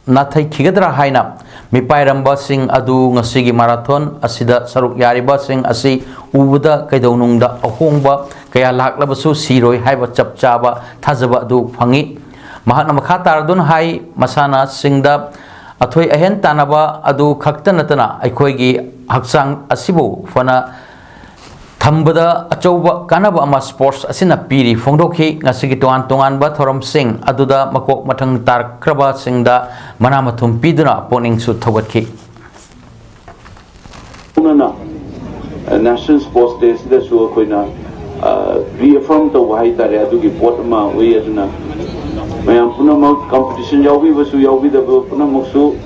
ꯅꯥꯊꯩꯈꯤꯒꯗ꯭ꯔꯥ ꯍꯥꯏꯅ ꯃꯤꯄꯥꯏꯔꯝꯕꯁꯤꯡ ꯑꯗꯨ ꯉꯁꯤꯒꯤ marathon ꯑꯁꯤꯗ ꯁꯔꯨꯛ ꯌꯥꯔꯤꯕꯁꯤꯡ ꯑꯁꯤ ꯎꯕꯗ ꯀꯩꯗꯧꯅꯨꯡꯗ ꯑꯍꯣꯡꯕ ꯀꯌꯥ ꯂꯥꯛꯂꯕꯁꯨ ꯁꯤꯔꯣꯏ ꯍꯥꯏꯕ ꯆꯞ ꯆꯥꯕ ꯊꯥꯖꯕ ꯑꯗꯨ ꯐꯪꯏ꯫ ꯃꯍꯥꯛꯅ ꯃꯈꯥ ꯇꯥꯔꯗꯨꯅ ꯍꯥꯏ, ꯃꯁꯥꯟꯅꯁꯤꯡꯗ ꯑꯊꯣꯏ ꯑꯍꯦꯟ ꯇꯥꯟꯅꯕ ꯑꯗꯨ ꯈꯛꯇ ꯅꯠꯇꯅ ꯑꯩꯈꯣꯏꯒꯤ ꯍꯛꯆꯥꯡ ꯑꯁꯤꯕꯨ ꯐꯅ ꯊꯝꯕꯗ ꯑꯆꯧꯕ ꯀꯥꯟꯅꯕ ꯑꯃ sports ꯑꯁꯤꯅ ꯄꯤꯔꯤ ꯐꯣꯡꯗꯣꯛꯈꯤ꯫ ꯉꯁꯤꯒꯤ ꯇꯣꯉꯥꯟ ꯇꯣꯉꯥꯟꯕ ꯊꯧꯔꯝꯁꯤꯡ ꯑꯗꯨꯗ ꯃꯀꯣꯛ ꯃꯊꯪ ꯇꯥꯔꯛꯈ꯭ꯔꯕꯁꯤꯡꯗ ꯃꯅꯥ ꯃꯊꯨꯝ ꯄꯤꯗꯨꯅ ꯄꯨꯛꯅꯤꯡꯁꯨ ꯊꯧꯒꯠꯈꯤ꯫ ꯄꯨꯟꯅ National Sports Day ꯁꯤꯗꯁꯨ ꯑꯩꯈꯣꯏꯅ reaffirm ꯇꯧꯕ ꯍꯥꯏꯇꯥꯔꯦ, ꯑꯗꯨꯒꯤ ꯄꯣꯠ ꯑꯃ ꯎꯏ꯫ ꯑꯗꯨꯅ ꯃꯌꯥꯝ ꯄꯨꯝꯅꯃꯛ, competition ꯌꯥꯎꯕꯤꯕꯁꯨ ꯌꯥꯎꯕꯤꯗꯕ ꯄꯨꯝꯅꯃꯛꯁꯨ,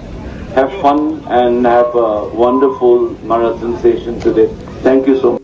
have fun and have a wonderful marathon session today. Thank you so much.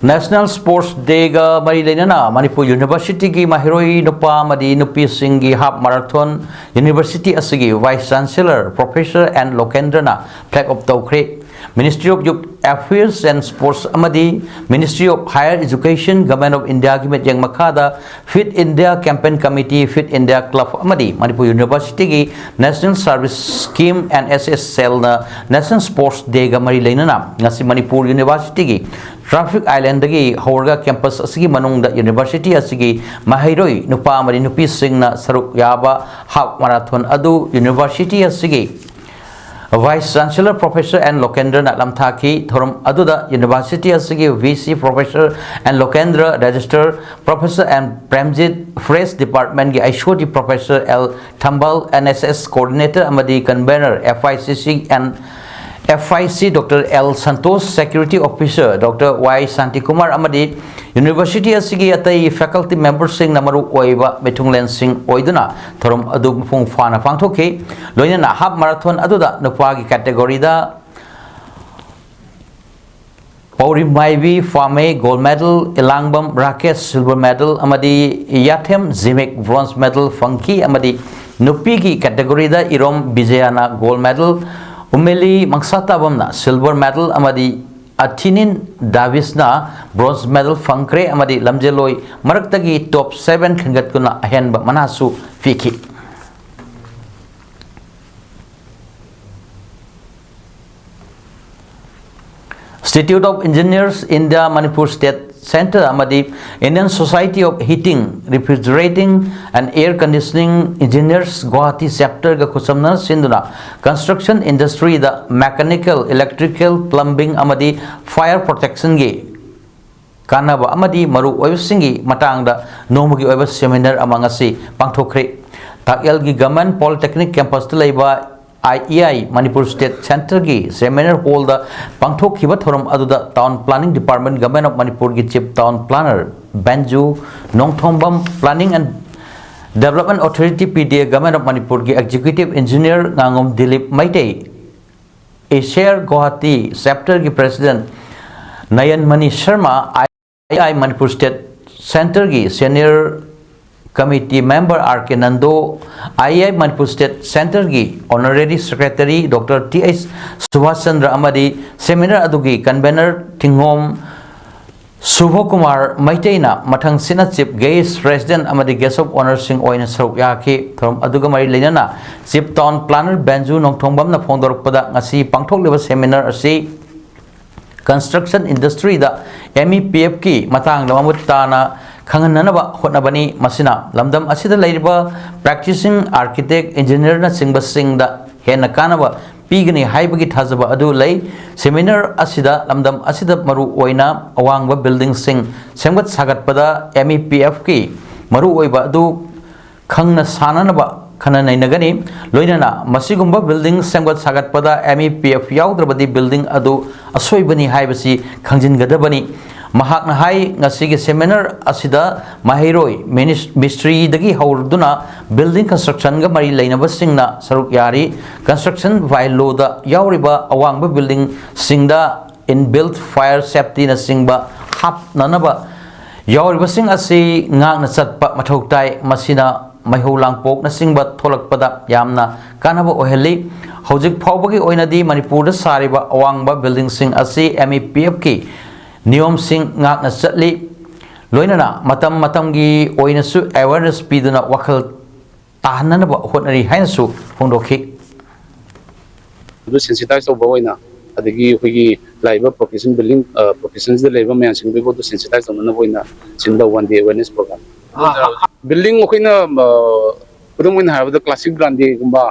National Sports Day ꯒ ꯃꯔꯤ ꯂꯩꯅꯅ ꯃꯅꯤꯄꯨꯔ University ꯒꯤ ꯃꯍꯩꯔꯣꯏ ꯅꯨꯄꯥ ꯑꯃꯗꯤ ꯅꯨꯄꯤꯁꯤꯡꯒꯤ half marathon University ꯑꯁꯤꯒꯤ Vice Chancellor Professor N ꯂꯣꯀꯦꯟꯗ꯭ꯔꯅ flag off ꯇꯧꯈ꯭ꯔꯦ꯫ Ministry of Youth Affairs and Sports ꯑꯃꯗꯤ Ministry of Higher Education, Government of India ꯒꯤ ꯃꯤꯠꯌꯦꯡ ꯃꯈꯥꯗ Fit India Campaign Committee, Fit India Club ꯑꯃꯗꯤ ꯃꯅꯤꯄꯨꯔ University ꯒꯤ National Service Scheme, N S S Cell ꯅ National Sports Day ꯒ ꯃꯔꯤ ꯂꯩꯅꯅ ꯉꯁꯤ ꯃꯅꯤꯄꯨꯔ University ꯒꯤ Traffic Island ꯗꯒꯤ ꯍꯧꯔꯒ campus ꯑꯁꯤꯒꯤ ꯃꯅꯨꯡꯗ University ꯑꯁꯤꯒꯤ ꯃꯍꯩꯔꯣꯏ ꯅꯨꯄꯥ ꯑꯃꯗꯤ ꯅꯨꯄꯤꯁꯤꯡꯅ ꯁꯔꯨꯛ ꯌꯥꯕ half marathon ꯑꯗꯨ University ꯑꯁꯤꯒꯤ Vice Chancellor Professor N ꯂꯣꯀꯦꯟꯗ꯭ꯔꯅ ꯂꯝꯊꯥꯈꯤ꯫ ꯊꯧꯔꯝ ꯑꯗꯨꯗ University ꯑꯁꯤꯒꯤ V C Professor N ꯂꯣꯀꯦꯟꯗ꯭ꯔ, Registrar Professor N Premjit, Fresh Department ꯒꯤ H O D Professor L ꯊꯝꯕꯥꯜ, N S S Coordinator ꯑꯃꯗꯤ Convener F I C C N F I C Doctor L Santosh, Security Officer Doctor Y Santikumar ꯑꯃꯗꯤ University ꯑꯁꯤꯒꯤ ꯑꯇꯩ faculty memberꯁꯤꯡꯅ ꯃꯔꯨ ꯑꯣꯏꯕ ꯃꯤꯊꯨꯡꯂꯦꯟꯁꯤꯡ ꯑꯣꯏꯗꯨꯅ ꯊꯧꯔꯝ ꯑꯗꯨ ꯃꯄꯨꯡ ꯐꯥꯅ ꯄꯥꯡꯊꯣꯛꯈꯤ꯫ ꯂꯣꯏꯅꯅ half marathon ꯑꯗꯨꯗ ꯅꯨꯄꯥꯒꯤ categoryꯗ ꯄꯥꯎꯔꯤꯃꯥꯏꯕꯤ ꯐꯥꯃꯦ gold medal, ꯏꯂꯥꯡꯕꯝ Rakesh silver medal ꯑꯃꯗꯤ ꯌꯥꯊꯦꯝ ꯖꯤꯃꯤꯛ bronze medal ꯐꯪꯈꯤ ꯑꯃꯗꯤ ꯅꯨꯄꯤꯒꯤ categoryꯗ ꯏꯔꯣꯝ ꯕꯤꯖꯌꯥꯅ gold medal, ꯎꯃꯦꯂꯤ ꯃꯪꯁꯥꯇꯥꯕꯝꯅ silver medal ꯑꯃꯗꯤ ꯑꯊꯤꯅꯤꯟ ꯗꯥꯕꯤꯁꯅ bronze medal ꯐꯪꯈ꯭ꯔꯦ ꯑꯃꯗꯤ ꯂꯝꯖꯦꯜꯂꯣꯏ ꯃꯔꯛꯇꯒꯤ top seven ꯈꯟꯒꯠꯇꯨꯅ ꯑꯍꯦꯟꯕ ꯃꯅꯥꯁꯨ ꯄꯤꯈꯤ꯫ Institute of Engineers, India Manipur State Centre ꯑꯃꯗꯤ Indian Society of Heating, Refrigerating and Air Conditioning Engineers Guwahati Chapterꯒ ꯈꯨꯠꯁꯝꯅꯅ ꯁꯤꯟꯗꯨꯅ construction industryꯗ mechanical, electrical, plumbing ꯑꯃꯗꯤ fire protectionꯒꯤ ꯀꯥꯟꯅꯕ ꯑꯃꯗꯤ ꯃꯔꯨ ꯑꯣꯏꯕꯁꯤꯡꯒꯤ ꯃꯇꯥꯡꯗ ꯅꯣꯡꯃꯒꯤ ꯑꯣꯏꯕ seminar ꯑꯃ ꯉꯁꯤ ꯄꯥꯡꯊꯣꯛꯈ꯭ꯔꯦ꯫ ꯇꯥꯛꯌꯦꯜꯒꯤ Government Polytechnic campusꯇ ꯂꯩꯕ I E I Manipur State Centreꯒꯤ seminar hallꯗ ꯄꯥꯡꯊꯣꯛꯈꯤꯕ ꯊꯧꯔꯝ ꯑꯗꯨꯗ Town Planning Department, Government of Manipurꯒꯤ Chief Town Planner ꯕꯦꯟꯖꯨ Nongthombam, Planning and Development Authority, P D A, Government of Manipurꯒꯤ Executive Engineer ꯉꯥꯉꯣꯝ Dilip Meitei, Acer Guwahati Chapterꯒꯤ President ꯅꯌꯟꯃꯅꯤ Sharma, I E I Manipur State Centreꯒꯤ Senior Committee Member R K Nando, I E I Manipur State Centreꯒꯤ Honorary Secretary Doctor T H Subhash Chandra ꯑꯃꯗꯤ seminar ꯑꯗꯨꯒꯤ convener ꯊꯤꯡꯉꯣꯝ ꯁꯨꯚꯀꯨꯃꯥꯔ ꯃꯩꯇꯩꯅ ꯃꯊꯪꯁꯤꯠꯅ Chief Guest, President ꯑꯃꯗꯤ Guest of Honourꯁꯤꯡ ꯑꯣꯏꯅ ꯁꯔꯨꯛ ꯌꯥꯈꯤ꯫ ꯊꯧꯔꯝ ꯑꯗꯨꯒ ꯃꯔꯤ ꯂꯩꯅꯅ Chief Town Planner ꯕꯦꯟꯖꯨ ꯅꯣꯡꯊꯣꯡꯕꯝꯅ ꯐꯣꯡꯗꯣꯔꯛꯄꯗ, ꯉꯁꯤ ꯄꯥꯡꯊꯣꯛꯂꯤꯕ seminar ꯑꯁꯤ construction industryꯗ M E P Fꯀꯤ ꯃꯇꯥꯡꯗ ꯃꯃꯨꯠ ꯇꯥꯅ ꯈꯪꯍꯟꯅꯅꯕ ꯍꯣꯠꯅꯕꯅꯤ꯫ ꯃꯁꯤꯅ ꯂꯝꯗꯝ ꯑꯁꯤꯗ ꯂꯩꯔꯤꯕ practicing architect, engineerꯅꯆꯤꯡꯕꯁꯤꯡꯗ ꯍꯦꯟꯅ ꯀꯥꯟꯅꯕ ꯄꯤꯒꯅꯤ ꯍꯥꯏꯕꯒꯤ ꯊꯥꯖꯕ ꯑꯗꯨ ꯂꯩ꯫ Seminar ꯑꯁꯤꯗ ꯂꯝꯗꯝ ꯑꯁꯤꯗ ꯃꯔꯨ ꯑꯣꯏꯅ ꯑꯋꯥꯡꯕ buildingꯁꯤꯡ ꯁꯦꯝꯒꯠ ꯁꯥꯒꯠꯄꯗ M E P Fꯀꯤ ꯃꯔꯨꯑꯣꯏꯕ ꯑꯗꯨ ꯈꯪꯅ ꯁꯥꯟꯅꯅꯕ ꯈꯟꯅ ꯅꯩꯅꯒꯅꯤ꯫ ꯂꯣꯏꯅꯅ ꯃꯁꯤꯒꯨꯝꯕ building ꯁꯦꯝꯒꯠ ꯁꯥꯒꯠꯄꯗ M E P F ꯌꯥꯎꯗ꯭ꯔꯕꯗꯤ building ꯑꯗꯨ ꯑꯁꯣꯏꯕꯅꯤ ꯍꯥꯏꯕꯁꯤ ꯈꯪꯖꯤꯟꯒꯗꯕꯅꯤ꯫ ꯃꯍꯥꯛꯅ ꯍꯥꯏ, ꯉꯁꯤꯒꯤ seminar ꯑꯁꯤꯗ ꯃꯍꯩꯔꯣꯏ, ꯃꯤꯅꯤꯁ-, ꯃꯤꯁꯇ꯭ꯔꯤꯗꯒꯤ ꯍꯧꯗꯨꯅ building construction ꯒ ꯃꯔꯤ ꯂꯩꯅꯕꯁꯤꯡꯅ ꯁꯔꯨꯛ ꯌꯥꯔꯤ꯫ Construction by law ꯗ ꯌꯥꯎꯔꯤꯕ ꯑꯋꯥꯡꯕ building ꯁꯤꯡꯗ inbuilt fire safety ꯅꯆꯤꯡꯕ ꯍꯥꯞꯅꯅꯕ ꯌꯥꯎꯔꯤꯕꯁꯤꯡ ꯑꯁꯤ ꯉꯥꯛꯅ ꯆꯠꯄ ꯃꯊꯧ ꯇꯥꯏ꯫ ꯃꯁꯤꯅ ꯃꯩꯍꯧ ꯂꯥꯡꯄꯣꯛꯅꯆꯤꯡꯕ ꯊꯣꯛꯂꯛꯄꯗ ꯌꯥꯝꯅ ꯀꯥꯟꯅꯕ ꯑꯣꯏꯍꯜꯂꯤ꯫ ꯍꯧꯖꯤꯛ ꯐꯥꯎꯕꯒꯤ ꯑꯣꯏꯅꯗꯤ ꯃꯅꯤꯄꯨꯔꯗ ꯁꯥꯔꯤꯕ ꯑꯋꯥꯡꯕ building ꯁꯤꯡ ꯑꯁꯤ M E P F ꯀꯤ ꯅꯤꯌꯣꯝꯁꯤꯡ ꯉꯥꯛꯅ ꯆꯠꯂꯤ꯫ ꯂꯣꯏꯅꯅ ꯃꯇꯝ ꯃꯇꯝꯒꯤ ꯑꯣꯏꯅꯁꯨ awareness ꯄꯤꯗꯨꯅ ꯋꯥꯈꯜ ꯇꯥꯍꯟꯅꯅꯕ ꯍꯣꯠꯅꯔꯤ ꯍꯥꯏꯅꯁꯨ ꯐꯣꯡꯗꯣꯛꯈꯤ꯫ ꯑꯗꯨ sensitize ꯇꯧꯕ ꯑꯣꯏꯅ, ꯑꯗꯒꯤ ꯑꯩꯈꯣꯏꯒꯤ ꯂꯥꯛꯏꯕ profession building, ꯑ, profession ꯁꯤꯗ ꯂꯩꯔꯤꯕ ꯃꯌꯥꯝꯁꯤꯡꯗꯨꯕꯨ ꯑꯗꯨ sensitize ꯇꯧꯅꯅꯕ ꯑꯣꯏꯅ ꯁꯤꯟꯕ one day awareness program꯫ Building ꯑꯩꯈꯣꯏꯅ, ꯑ, ꯈꯨꯗꯝ ꯑꯣꯏꯅ ꯍꯥꯏꯔꯕꯗ classic Grande ꯒꯨꯝꯕ,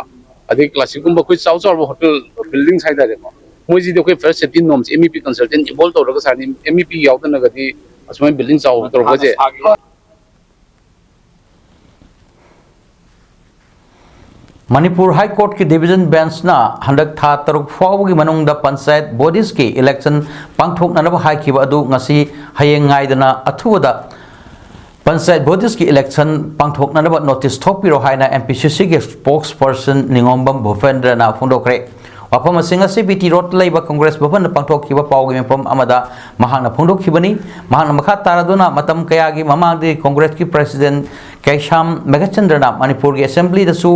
ꯑꯗꯩ classic ꯀꯨꯝꯕ ꯑꯩꯈꯣꯏ ꯆꯥꯎ ꯆꯥꯎꯔꯕ hotel buildings ꯍꯥꯏꯇꯥꯔꯦꯀꯣ, ꯃꯣꯏꯁꯤꯗꯤ ꯑꯩꯈꯣꯏ fire safety norms M E P consultant involve ꯇꯧꯔꯒ ꯁꯥꯔꯅꯤ꯫ M E P ꯌꯥꯎꯗꯅꯒꯗꯤ ꯑꯁꯨꯃꯥꯏꯅ building ꯆꯥꯎꯕ ꯇꯧꯔꯛꯄꯁꯦ ꯃꯅꯤꯄꯨꯔ High Court ꯀꯤ division bench ꯅ ꯍꯟꯗꯛ ꯊꯥ ꯇꯔꯨꯛ ꯐꯥꯎꯕꯒꯤ ꯃꯅꯨꯡꯗ ꯄꯟꯆꯥꯌꯠ bodies ꯀꯤ election ꯄꯥꯡꯊꯣꯛꯅꯅꯕ ꯍꯥꯏꯈꯤꯕ ꯑꯗꯨ ꯉꯁꯤ ꯍꯌꯦꯡ ꯉꯥꯏꯗꯅ ꯑꯊꯨꯕꯗ ꯄꯟꯆꯥꯌꯠ bodies ꯀꯤ election ꯄꯥꯡꯊꯣꯛꯅꯅꯕ notice ꯊꯣꯛꯄꯤꯔꯣ ꯍꯥꯏꯅ M P C C ꯒꯤ spokesperson ꯅꯤꯉꯣꯝꯕꯝ ꯚꯨꯄꯦꯟꯗ꯭ꯔꯅ ꯐꯣꯡꯗꯣꯛꯈ꯭ꯔꯦ꯫ ꯋꯥꯐꯝꯁꯤꯡ ꯑꯁꯤ B T Road ꯇ ꯂꯩꯕ Congress ꯚꯕꯟꯗ ꯄꯥꯡꯊꯣꯛꯈꯤꯕ ꯄꯥꯎꯒꯤ ꯃꯤꯐꯝ ꯑꯃꯗ ꯃꯍꯥꯛꯅ ꯐꯣꯡꯗꯣꯛꯈꯤꯕꯅꯤ꯫ ꯃꯍꯥꯛꯅ ꯃꯈꯥ ꯇꯥꯔꯗꯨꯅ ꯃꯇꯝ ꯀꯌꯥꯒꯤ ꯃꯃꯥꯡꯗꯒꯤ Congress ꯀꯤ president ꯀꯩꯁꯥꯝ ꯃꯦꯘꯆꯟꯗ꯭ꯔꯅ ꯃꯅꯤꯄꯨꯔꯒꯤ assembly ꯗꯁꯨ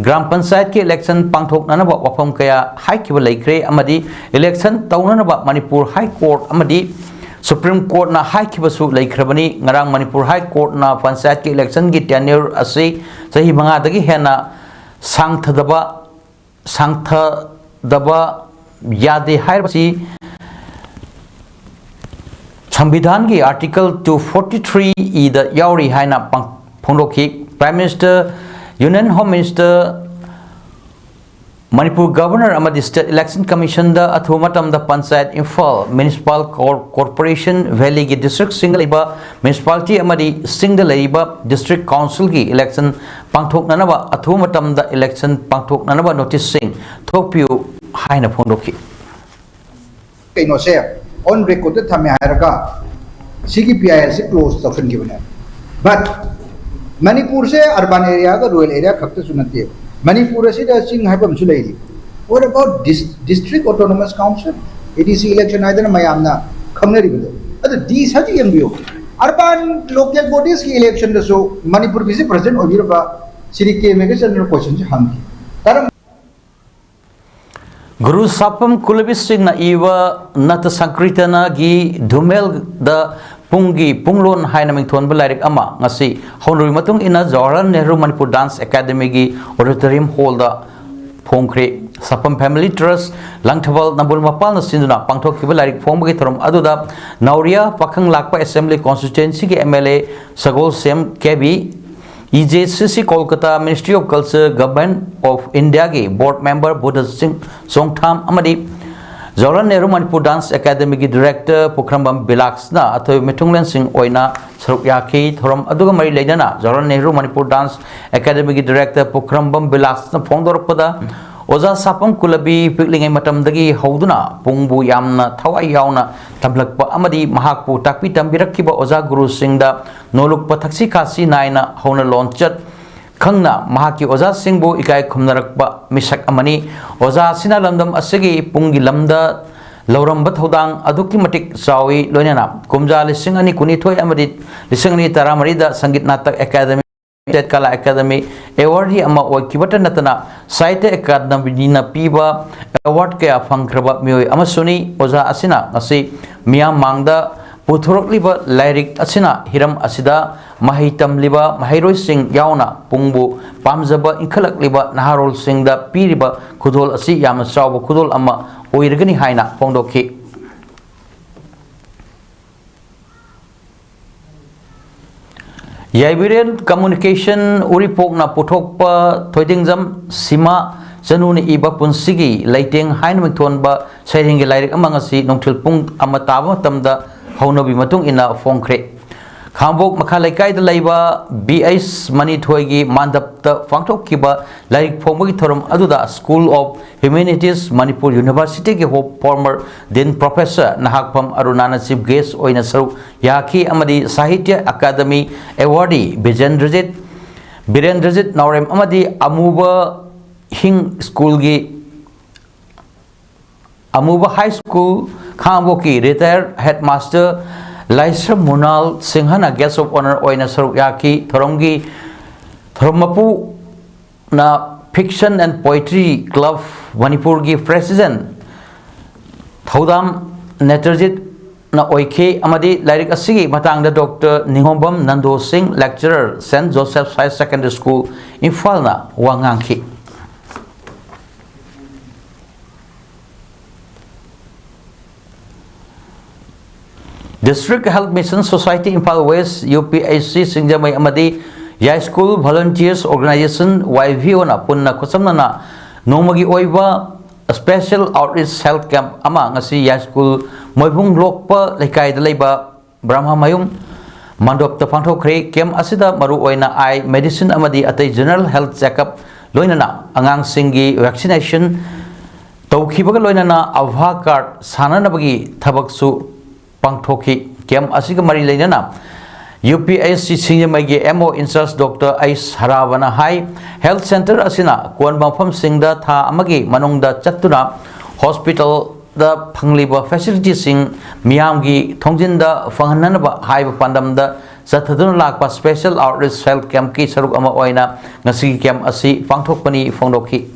ꯒ꯭ꯔꯥꯝ ꯄꯟꯆꯥꯌꯠꯀꯤ election ꯄꯥꯡꯊꯣꯛꯅꯅꯕ ꯋꯥꯐꯝ ꯀꯌꯥ ꯍꯥꯏꯈꯤꯕ ꯂꯩꯈ꯭ꯔꯦ ꯑꯃꯗꯤ election ꯇꯧꯅꯅꯕ ꯃꯅꯤꯄꯨꯔ High Court ꯑꯃꯗꯤ Supreme Court ꯅ ꯍꯥꯏꯈꯤꯕꯁꯨ ꯂꯩꯈ꯭ꯔꯕꯅꯤ꯫ ꯉꯔꯥꯡ ꯃꯅꯤꯄꯨꯔ High Court ꯅ ꯄꯟꯆꯥꯌꯠꯀꯤ election ꯒꯤ tenure ꯑꯁꯤ ꯆꯍꯤ ꯃꯉꯥꯗꯒꯤ ꯍꯦꯟꯅ ꯁꯥꯡꯊꯗꯕ, ꯁꯥꯡꯊꯗꯕ ꯌꯥꯗꯦ ꯍꯥꯏꯔꯤꯕꯁꯤ ꯁꯪꯕꯤꯙꯥꯟꯒꯤ Article two forty three E ꯗ ꯌꯥꯎꯔꯤ ꯍꯥꯏꯅ ꯄꯥꯡ-, ꯐꯣꯡꯗꯣꯛꯈꯤ꯫ Prime Minister, Union Home Minister Manipur governor ꯑꯃꯗꯤ ꯁ꯭ꯇꯦꯠ ꯏꯂꯦꯛꯁꯟ ꯀꯃꯤꯁꯟꯗ ꯑꯊꯨꯕ ꯃꯇꯝꯗ ꯄꯟꯆꯥꯌꯠ ꯏꯝꯐꯥꯜ, ꯃ꯭ꯌꯨꯅꯤꯁꯤꯄꯥꯜ ꯀꯣꯔ-, ꯀꯣꯔꯄꯣꯔꯦꯁꯟ, ꯚꯦꯂꯤꯒꯤ ꯗꯤꯁꯇ꯭ꯔꯤꯛꯁꯤꯡꯗ ꯂꯩꯕ ꯃ꯭ꯌꯨꯅꯤꯁꯤꯄꯥꯂꯤꯇꯤ ꯑꯃꯗꯤ ꯆꯤꯡꯗ ꯂꯩꯔꯤꯕ ꯗꯤꯁꯇ꯭ꯔꯤꯛ ꯀꯥꯎꯟꯁꯤꯜꯒꯤ ꯏꯂꯦꯛꯁꯟ ꯄꯥꯡꯊꯣꯛꯅꯅꯕ ꯑꯊꯨꯕ ꯃꯇꯝꯗ ꯏꯂꯦꯛꯁꯟ ꯄꯥꯡꯊꯣꯛꯅꯅꯕ ꯅꯣꯇꯤꯁꯁꯤꯡ ꯊꯣꯛꯄꯤꯌꯨ ꯍꯥꯏꯅ ꯐꯣꯡꯗꯣꯛꯈꯤ꯫ ꯀꯩꯅꯣꯁꯦ ꯑꯣꯟ ꯔꯦꯀꯣꯔꯗꯇ ꯊꯝꯃꯦ ꯍꯥꯏꯔꯒ ꯁꯤꯒꯤ ꯄꯤ ꯑꯥꯏ ꯑꯦꯜꯁꯦ ꯀ꯭ꯂꯣꯖ ꯇꯧꯁꯤꯟꯈꯤꯕꯅꯦ꯫ ꯕꯠ ꯃꯅꯤꯄꯨꯔꯁꯦ ꯑꯔꯕꯥꯟ ꯑꯦꯔꯤꯌꯥꯒ ꯔꯨꯔꯦꯜ ꯑꯦꯔꯤꯌꯥ ꯈꯛꯇꯁꯨ ꯅꯠꯇꯦ꯫ ꯃꯅꯤꯄꯨꯔ ꯑꯁꯤꯗ ꯆꯤꯡ ꯍꯥꯏꯕ ꯑꯃꯁꯨ ꯂꯩꯔꯤ꯫ What about district autonomous council, A D C election ꯍꯥꯏꯗꯅ ꯃꯌꯥꯝꯅ ꯈꯪꯅꯔꯤꯕꯗꯣ? ꯑꯗꯨ ꯗꯤ ꯁꯤꯁꯨ ꯌꯦꯡꯕꯤꯌꯨ꯫ ꯑꯔꯕꯥꯟ ꯂꯣꯀꯦꯜ ꯕꯣꯗꯤꯁꯀꯤ ꯏꯂꯦꯛꯁꯟꯗꯁꯨ ꯃꯅꯤꯄꯨꯔꯒꯤꯁꯦ ꯄ꯭ꯔꯁꯤꯗꯦꯟ ꯑꯣꯏꯕꯤꯔꯕ ꯁꯤꯔꯤ ꯀꯦ ꯃꯦꯒꯁꯟꯅ ꯀꯣꯏꯁꯟꯁꯦ ꯍꯪꯈꯤ꯫ ꯀꯔꯝ ꯒꯨꯔꯨ ꯁꯥꯄꯝ ꯀꯨꯂꯕꯤꯁꯤꯡꯅ ꯏꯕ ꯅꯠꯇ ꯁꯪꯀ꯭ꯔꯤꯇꯅꯒꯤ ꯙꯨꯃꯦꯜꯗ ꯄꯨꯡꯒꯤ ꯄꯨꯡꯂꯣꯟ ꯍꯥꯏꯅ ꯃꯤꯡꯊꯣꯟꯕ ꯂꯥꯏꯔꯤꯛ ꯑꯃ ꯉꯁꯤ ꯍꯧꯅꯕꯤ ꯃꯇꯨꯡ ꯏꯟꯅ ꯖꯋꯥꯍꯔꯂꯥꯜ ꯅꯦꯍꯔꯨ ꯃꯅꯤꯄꯨꯔ ꯗꯥꯟꯁ ꯑꯦꯀꯥꯗꯃꯤꯒꯤ ꯑꯣꯗꯤꯇꯣꯔꯤꯌꯝ ꯍꯣꯜꯗ ꯐꯣꯡꯈ꯭ꯔꯦ꯫ ꯁꯥꯄꯝ ꯐꯦꯃꯤꯂꯤ ꯇ꯭ꯔꯁ, ꯂꯪꯊꯕꯥꯜ ꯅꯝꯕꯣꯜ ꯃꯄꯥꯜꯅ ꯁꯤꯟꯗꯨꯅ ꯄꯥꯡꯊꯣꯛꯈꯤꯕ ꯂꯥꯏꯔꯤꯛ ꯐꯣꯡꯕꯒꯤ ꯊꯧꯔꯝ ꯑꯗꯨꯗ ꯅꯥꯎꯔꯤꯌꯥ ꯄꯥꯈꯪ ꯂꯥꯛꯄ ꯑꯦꯁꯦꯝꯕ꯭ꯂꯤ ꯀꯣꯟꯁꯇꯤꯇ꯭ꯋꯦꯟꯁꯤꯒꯤ M L A Sagolsem Kebi, E Z C C Kolkata, Ministry of Culture, Government of Indiaꯒꯤ ꯕꯣꯔꯗ ꯃꯦꯝꯕꯔ ꯕꯨꯙ ꯁꯤꯡ ꯆꯣꯡꯊꯥꯝ ꯑꯃꯗꯤ Jawaharlal Nehru Manipur dance academy director Pukhrambam ꯕꯤꯂꯥꯛꯁꯅ ꯑꯊꯣꯏꯕ ꯃꯤꯊꯨꯡꯂꯦꯟꯁꯤꯡ ꯑꯣꯏꯅ ꯁꯔꯨꯛ ꯌꯥꯈꯤ꯫ ꯊꯧꯔꯝ ꯑꯗꯨꯒ ꯃꯔꯤ ꯂꯩꯅꯅ Jawaharlal Nehru Manipur dance academy director Pukhrambam ꯕꯤꯂꯥꯛꯁꯅ ꯐꯣꯡꯗꯣꯔꯛꯄꯗ, ꯑꯣꯖꯥ ꯁꯥꯄꯝ ꯀꯨꯂꯕꯤ ꯄꯤꯛꯂꯤꯉꯩ ꯃꯇꯝꯗꯒꯤ ꯍꯧꯗꯨꯅ ꯄꯨꯡꯕꯨ ꯌꯥꯝꯅ ꯊꯋꯥꯏ ꯌꯥꯎꯅ ꯇꯝꯂꯛꯄ ꯑꯃꯗꯤ ꯃꯍꯥꯛꯄꯨ ꯇꯥꯛꯄꯤ ꯇꯝꯕꯤꯔꯛꯈꯤꯕ ꯑꯣꯖꯥ ꯒꯨꯔꯨꯁꯤꯡꯗ ꯅꯣꯂꯨꯛꯄ ꯊꯛꯁꯤ ꯈꯥꯁꯤ ꯅꯥꯏꯅ ꯍꯧꯅ ꯂꯣꯟꯆꯠ ꯈꯪꯅ ꯃꯍꯥꯛꯀꯤ ꯑꯣꯖꯥꯁꯤꯡꯕꯨ ꯏꯀꯥꯏ ꯈꯨꯝꯅꯔꯛꯄ ꯃꯤꯁꯛ ꯑꯃꯅꯤ꯫ ꯑꯣꯖꯥ ꯑꯁꯤꯅ ꯂꯝꯗꯝ ꯑꯁꯤꯒꯤ ꯄꯨꯡꯒꯤ ꯂꯝꯗ ꯂꯧꯔꯝꯕ ꯊꯧꯗꯥꯡ ꯑꯗꯨꯛꯀꯤ ꯃꯇꯤꯛ ꯆꯥꯎꯏ꯫ ꯂꯣꯏꯅꯅ ꯀꯨꯝꯖꯥ ꯂꯤꯁꯤꯡ ꯑꯅꯤ ꯀꯨꯟꯅꯤꯊꯣꯏ ꯑꯃꯗꯤ ꯂꯤꯁꯤꯡ ꯑꯅꯤ ꯇꯔꯥꯃꯔꯤꯗ ꯁꯪꯒꯤꯠ ꯅꯥꯇꯛ ꯑꯦꯀꯥꯗꯃꯤ, ꯁ꯭ꯇꯦꯠ ꯀꯂꯥ ꯑꯦꯀꯥꯗꯃꯤ ꯑꯦꯋꯥꯔꯗ ꯑꯃ ꯑꯣꯏꯈꯤꯕꯇ ꯅꯠꯇꯅ ꯁꯥꯍꯤꯇ꯭ꯌ ꯑꯦꯀꯥꯗꯃꯤꯅ ꯄꯤꯕ ꯑꯦꯋꯥꯔꯗ ꯀꯌꯥ ꯐꯪꯈ꯭ꯔꯕ ꯃꯤꯑꯣꯏ ꯑꯃꯁꯨꯅꯤ꯫ ꯑꯣꯖꯥ ꯑꯁꯤꯅ ꯉꯁꯤ ꯃꯤꯌꯥꯝ ꯃꯥꯡꯗ ꯄꯨꯊꯣꯔꯛꯂꯤꯕ ꯂꯥꯏꯔꯤꯛ ꯑꯁꯤꯅ ꯍꯤꯔꯝ ꯑꯁꯤꯗ ꯃꯍꯩ ꯇꯝꯂꯤꯕ ꯃꯍꯩꯔꯣꯏꯁꯤꯡ ꯌꯥꯎꯅ ꯄꯨꯡꯕꯨ ꯄꯥꯝꯖꯕ ꯏꯟꯈꯠꯂꯛꯂꯤꯕ ꯅꯍꯥꯔꯣꯜꯁꯤꯡꯗ ꯄꯤꯔꯤꯕ ꯈꯨꯗꯣꯜ ꯑꯁꯤ ꯌꯥꯝꯅ ꯆꯥꯎꯕ ꯈꯨꯗꯣꯜ ꯑꯃ ꯑꯣꯏꯔꯒꯅꯤ ꯍꯥꯏꯅ ꯐꯣꯡꯗꯣꯛꯈꯤ꯫ ꯌꯥꯏꯕꯤꯔꯦꯟ ꯀꯝꯃꯨꯅꯤꯀꯦꯁꯟ ꯎꯔꯤꯄꯣꯛꯅ ꯄꯨꯊꯣꯛꯄ ꯊꯣꯏꯗꯤꯡꯖꯝ ꯁꯤꯃꯥ ꯆꯅꯨꯅ ꯏꯕ ꯄꯨꯟꯁꯤꯒꯤ ꯂꯩꯇꯦꯡ ꯍꯥꯏꯅ ꯃꯤꯡꯊꯣꯟꯕ ꯁꯩꯔꯦꯡꯒꯤ ꯂꯥꯏꯔꯤꯛ ꯑꯃ ꯉꯁꯤ ꯅꯨꯡꯊꯤꯜ ꯄꯨꯡ ꯑꯃ ꯇꯥꯕ ꯃꯇꯝꯗ ꯍꯧꯅꯕꯤ ꯃꯇꯨꯡ ꯏꯟꯅ ꯐꯣꯡꯈ꯭ꯔꯦ꯫ ꯈꯥꯡꯕꯣꯛ ꯃꯈꯥ ꯂꯩꯀꯥꯏꯗ ꯂꯩꯕ ꯕꯤ ꯑꯩꯆ ꯃꯅꯤꯊꯣꯏꯒꯤ ꯃꯥꯟꯗꯞꯇ ꯄꯥꯡꯊꯣꯛꯈꯤꯕ ꯂꯥꯏꯔꯤꯛ ꯐꯣꯡꯕꯒꯤ ꯊꯧꯔꯝ ꯑꯗꯨꯗ School of Humanities Manipur University ꯒꯤ former Dean Professor ꯅꯍꯥꯛꯐꯝ ꯑꯔꯨꯅꯥꯅ chief guest ꯑꯣꯏꯅ ꯁꯔꯨꯛ ꯌꯥꯈꯤ ꯑꯃꯗꯤ Sahitya Academy Awardee ꯕꯤꯖꯦꯟꯗ꯭ꯔꯖꯤꯠ, ꯕꯤꯔꯦꯟꯗ꯭ꯔꯖꯤꯠ ꯅꯥꯎꯔꯦꯝ ꯑꯃꯗꯤ ꯑꯃꯨꯕ ꯍꯤꯡ ꯁ꯭ꯀꯨꯜꯒꯤ ꯑꯃꯨꯕ ꯍꯥꯏ ꯁ꯭ꯀꯨꯜ ꯈꯥꯡꯕꯣꯛꯀꯤ retired headmaster ꯂꯥꯏꯁ꯭ꯔꯝ ꯃꯨꯅꯥꯜ ꯁꯤꯡꯍꯅ guest of honour ꯑꯣꯏꯅ ꯁꯔꯨꯛ ꯌꯥꯈꯤ꯫ ꯊꯧꯔꯝꯒꯤ, ꯊꯧꯔꯝ ꯃꯄꯨꯅ Fiction and Poetry Club ꯃꯅꯤꯄꯨꯔꯒꯤ president ꯊꯧꯗꯥꯝ ꯅꯦꯇ꯭ꯔꯖꯤꯠꯅ ꯑꯣꯏꯈꯤ ꯑꯃꯗꯤ ꯂꯥꯏꯔꯤꯛ ꯑꯁꯤꯒꯤ ꯃꯇꯥꯡꯗ ꯗꯣꯛꯇꯔ ꯅꯤꯉꯣꯝꯕꯝ ꯅꯟꯗꯣ ꯁꯤꯡ, lecturer, Saint Joseph's Higher Secondary School, ꯏꯝꯐꯥꯜꯅ ꯋꯥ ꯉꯥꯡꯈꯤ꯫ District Health Mission Society Imphal West, U P H C ꯁꯤꯡꯖꯃꯩ ꯑꯃꯗꯤ ꯌꯥꯏꯁ꯭ꯀꯨꯜ Volunteers Organization, Y V O ꯅ ꯄꯨꯟꯅ ꯈꯨꯠꯁꯝꯅꯅ ꯅꯣꯡꯃꯒꯤ ꯑꯣꯏꯕ special outreach health camp ꯑꯃ ꯉꯁꯤ ꯌꯥꯏꯁ꯭ꯀꯨꯜ ꯃꯣꯏꯕꯨꯡ ꯂꯣꯛꯄ ꯂꯩꯀꯥꯏꯗ ꯂꯩꯕ ꯕ꯭ꯔꯍꯃꯌꯨꯝ ꯃꯟꯗꯣꯞꯇ ꯄꯥꯡꯊꯣꯛꯈ꯭ꯔꯦ꯫ Camp ꯑꯁꯤꯗ ꯃꯔꯨꯑꯣꯏꯅ eye medicine ꯑꯃꯗꯤ ꯑꯇꯩ general health checkup, ꯂꯣꯏꯅꯅ ꯑꯉꯥꯡꯁꯤꯡꯒꯤ vaccination ꯇꯧꯈꯤꯕꯒ ꯂꯣꯏꯅꯅ ꯑꯚꯥ card ꯁꯥꯟꯅꯅꯕꯒꯤ ꯊꯕꯛꯁꯨ ꯄꯥꯡꯊꯣꯛꯈꯤ꯫ Camp ꯑꯁꯤꯒ ꯃꯔꯤ ꯂꯩꯅꯅ U P H C ꯁꯤꯡꯖꯃꯩꯒꯤ M O in charge Doctor H ꯍꯔꯥꯕꯅ high, health centre ꯑꯁꯤꯅ ꯀꯣꯟꯕ ꯃꯐꯝꯁꯤꯡꯗ ꯊꯥ ꯑꯃꯒꯤ ꯃꯅꯨꯡꯗ ꯆꯠꯇꯨꯅ hospital ꯗ ꯐꯪꯂꯤꯕ facility ꯁꯤꯡ ꯃꯤꯌꯥꯝꯒꯤ ꯊꯣꯡꯖꯤꯟꯗ ꯐꯪꯍꯟꯅꯅꯕ ꯍꯥꯏꯕ ꯄꯥꯟꯗꯝꯗ ꯆꯠꯊꯗꯨꯅ ꯂꯥꯛꯄ special outreach health camp ꯀꯤ ꯁꯔꯨꯛ ꯑꯃ ꯑꯣꯏꯅ ꯉꯁꯤꯒꯤ camp ꯑꯁꯤ ꯄꯥꯡꯊꯣꯛꯄꯅꯤ ꯐꯣꯡꯗꯣꯛꯈꯤ꯫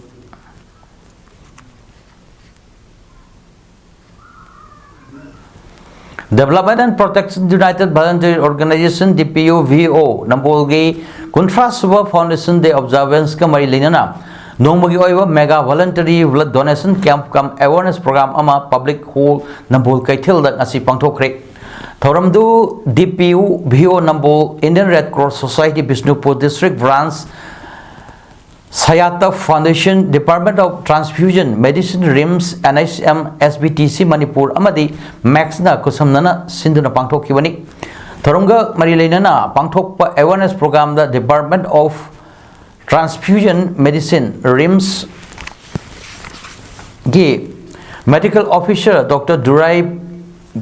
Development and Protection United Voluntary Organization, D P U V O, ꯅꯝꯕꯣꯜꯒꯤ ꯀꯨꯟꯊ꯭ꯔꯥ ꯁꯨꯕ Foundation Day observance ꯀ ꯃꯔꯤ ꯂꯩꯅꯅ ꯅꯣꯡꯃꯒꯤ ꯑꯣꯏꯕ mega voluntary blood donation camp cum awareness program ꯑꯃ Public Hall ꯅꯝꯕꯣꯜ ꯀꯩꯊꯦꯜꯗ ꯉꯁꯤ ꯄꯥꯡꯊꯣꯛꯈ꯭ꯔꯦ꯫ ꯊꯧꯔꯝꯗꯨ D P U V O Nambol, Indian Red Cross Society Bishnupur District Branch, Sayata Foundation, Department of Transfusion Medicine, RIMS, NHM, SBTC Manipur ꯑꯃꯗꯤ ꯃꯦꯛꯁꯅ ꯈꯨꯠꯁꯝꯅꯅ ꯁꯤꯟꯗꯨꯅ ꯄꯥꯡꯊꯣꯛꯈꯤꯕꯅꯤ꯫ ꯊꯧꯔꯝꯒ ꯃꯔꯤ ꯂꯩꯅꯅ ꯄꯥꯡꯊꯣꯛꯄ awareness programꯗ Department of Transfusion Medicine, RIMSꯒꯤ Medical Officer Doctor Durai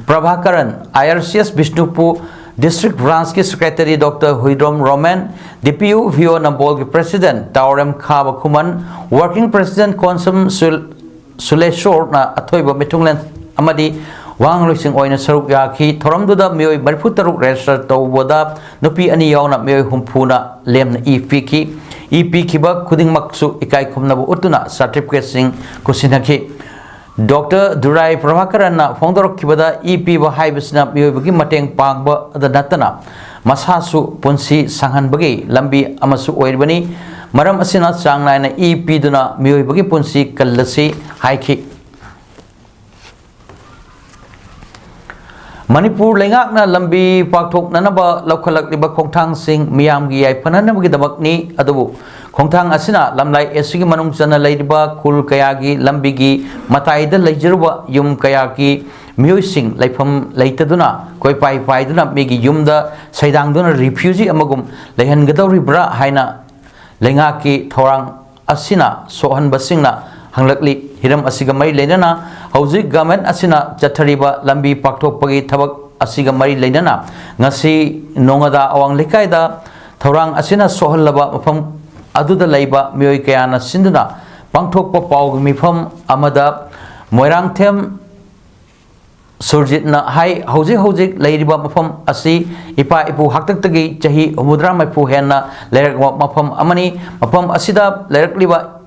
Prabhakaran, IRCS Bishnupur District Branchꯀꯤ Secretary Doctor Huidrom Roman, DPU VO Nambolꯒꯤ President Taorem Khaba Khuman, Working President Konsam Sul-, ꯁꯨꯂꯦꯁꯣꯔꯅ ꯑꯊꯣꯏꯕ ꯃꯤꯊꯨꯡꯂꯦꯟ ꯑꯃꯗꯤ ꯋꯥꯉꯥꯡꯂꯣꯏꯁꯤꯡ ꯑꯣꯏꯅ ꯁꯔꯨꯛ ꯌꯥꯈꯤ꯫ ꯊꯧꯔꯝꯗꯨꯗ ꯃꯤꯑꯣꯏ ꯃꯔꯤꯐꯨ ꯇꯔꯨꯛ register ꯇꯧꯕꯗ ꯅꯨꯄꯤ ꯑꯅꯤ ꯌꯥꯎꯅ ꯃꯤꯑꯣꯏ ꯍꯨꯝꯐꯨꯅ ꯂꯦꯝꯅ ꯏ ꯄꯤꯈꯤ꯫ ꯏ ꯄꯤꯈꯤꯕ ꯈꯨꯗꯤꯡꯃꯛꯁꯨ ꯏꯀꯥꯏ ꯈꯨꯝꯅꯕ ꯎꯠꯇꯨꯅ certificateꯁꯤꯡ ꯈꯨꯠꯁꯤꯟꯅꯈꯤ꯫ ꯗꯣꯛꯇꯔ ꯗꯨꯔꯥꯏ ꯄ꯭ꯔꯚꯥꯀꯔꯟꯅ ꯐꯣꯡꯗꯣꯔꯛꯈꯤꯕꯗ, ꯏ ꯄꯤꯕ ꯍꯥꯏꯕꯁꯤꯅ ꯃꯤꯑꯣꯏꯕꯒꯤ ꯃꯇꯦꯡ ꯄꯥꯡꯕꯗ ꯅꯠꯇꯅ ꯃꯁꯥꯁꯨ ꯄꯨꯟꯁꯤ ꯁꯥꯡꯍꯟꯕꯒꯤ ꯂꯝꯕꯤ ꯑꯃꯁꯨ ꯑꯣꯏꯔꯤꯕꯅꯤ꯫ ꯃꯔꯝ ꯑꯁꯤꯅ ꯆꯥꯡ ꯅꯥꯏꯅ ꯏ ꯄꯤꯗꯨꯅ ꯃꯤꯑꯣꯏꯕꯒꯤ ꯄꯨꯟꯁꯤ ꯀꯜꯂꯁꯤ ꯍꯥꯏꯈꯤ꯫ ꯃꯅꯤꯄꯨꯔ ꯂꯩꯉꯥꯛꯅ ꯂꯝꯕꯤ ꯄꯥꯛꯊꯣꯛꯅꯅꯕ ꯂꯧꯈꯠꯂꯛꯂꯤꯕ ꯈꯣꯡꯊꯥꯡꯁꯤꯡ ꯃꯤꯌꯥꯝꯒꯤ ꯌꯥꯏꯐꯅꯅꯕꯒꯤꯗꯃꯛꯅꯤ, ꯑꯗꯨꯕꯨ ꯈꯣꯡꯊꯥꯡ ꯑꯁꯤꯅ ꯂꯝꯂꯥꯏ ꯑꯁꯤꯒꯤ ꯃꯅꯨꯡ ꯆꯟꯅ ꯂꯩꯔꯤꯕ ꯈꯨꯜ ꯀꯌꯥꯒꯤ ꯂꯝꯕꯤꯒꯤ ꯃꯇꯥꯏꯗ ꯂꯩꯖꯔꯨꯕ ꯌꯨꯝ ꯀꯌꯥꯒꯤ ꯃꯤꯑꯣꯏꯁꯤꯡ ꯂꯩꯐꯝ ꯂꯩꯇꯗꯨꯅ ꯀꯣꯏꯄꯥꯏ ꯄꯥꯏꯗꯨꯅ ꯃꯤꯒꯤ ꯌꯨꯝꯗ ꯁꯩꯗꯥꯡꯗꯨꯅ refugee ꯑꯃꯒꯨꯝ ꯂꯩꯍꯟꯒꯗꯧꯔꯤꯕ꯭ꯔꯥ ꯍꯥꯏꯅ ꯂꯩꯉꯥꯛꯀꯤ ꯊꯧꯔꯥꯡ ꯑꯁꯤꯅ ꯁꯣꯛꯍꯟꯕꯁꯤꯡꯅ ꯍꯪꯂꯛꯂꯤ꯫ ꯍꯤꯔꯝ ꯑꯁꯤꯒ ꯃꯔꯤ ꯂꯩꯅꯅ ꯍꯧꯖꯤꯛ government ꯑꯁꯤꯅ ꯆꯠꯊꯔꯤꯕ ꯂꯝꯕꯤ ꯄꯥꯛꯊꯣꯛꯄꯒꯤ ꯊꯕꯛ ꯑꯁꯤꯒ ꯃꯔꯤ ꯂꯩꯅꯅ ꯉꯁꯤ ꯅꯣꯉꯥꯗꯥ ꯑꯋꯥꯡ ꯂꯩꯀꯥꯏꯗ ꯊꯧꯔꯥꯡ ꯑꯁꯤꯅ ꯁꯣꯛꯍꯜꯂꯕ ꯃꯐꯝ ꯑꯗꯨꯗ ꯂꯩꯕ ꯃꯤꯑꯣꯏ ꯀꯌꯥꯅ ꯁꯤꯟꯗꯨꯅ ꯄꯥꯡꯊꯣꯛꯄ ꯄꯥꯎꯒꯤ ꯃꯤꯐꯝ ꯑꯃꯗ ꯃꯣꯏꯔꯥꯡꯊꯦꯝ ꯁꯨꯔꯖꯤꯠꯅ ꯍꯥꯏ, ꯍꯧꯖꯤꯛ ꯍꯧꯖꯤꯛ ꯂꯩꯔꯤꯕ ꯃꯐꯝ ꯑꯁꯤ ꯏꯄꯥ ꯏꯄꯨ ꯍꯥꯛꯇꯛꯇꯒꯤ ꯆꯍꯤ ꯍꯨꯝꯐꯨꯇꯔꯥ ꯃꯔꯤꯐꯨ ꯍꯦꯟꯅ ꯂꯩꯔꯛꯄ ꯃꯐꯝ ꯑꯃꯅꯤ꯫ ꯃꯐꯝ ꯑꯁꯤꯗ ꯂꯩꯔꯛꯂꯤꯕ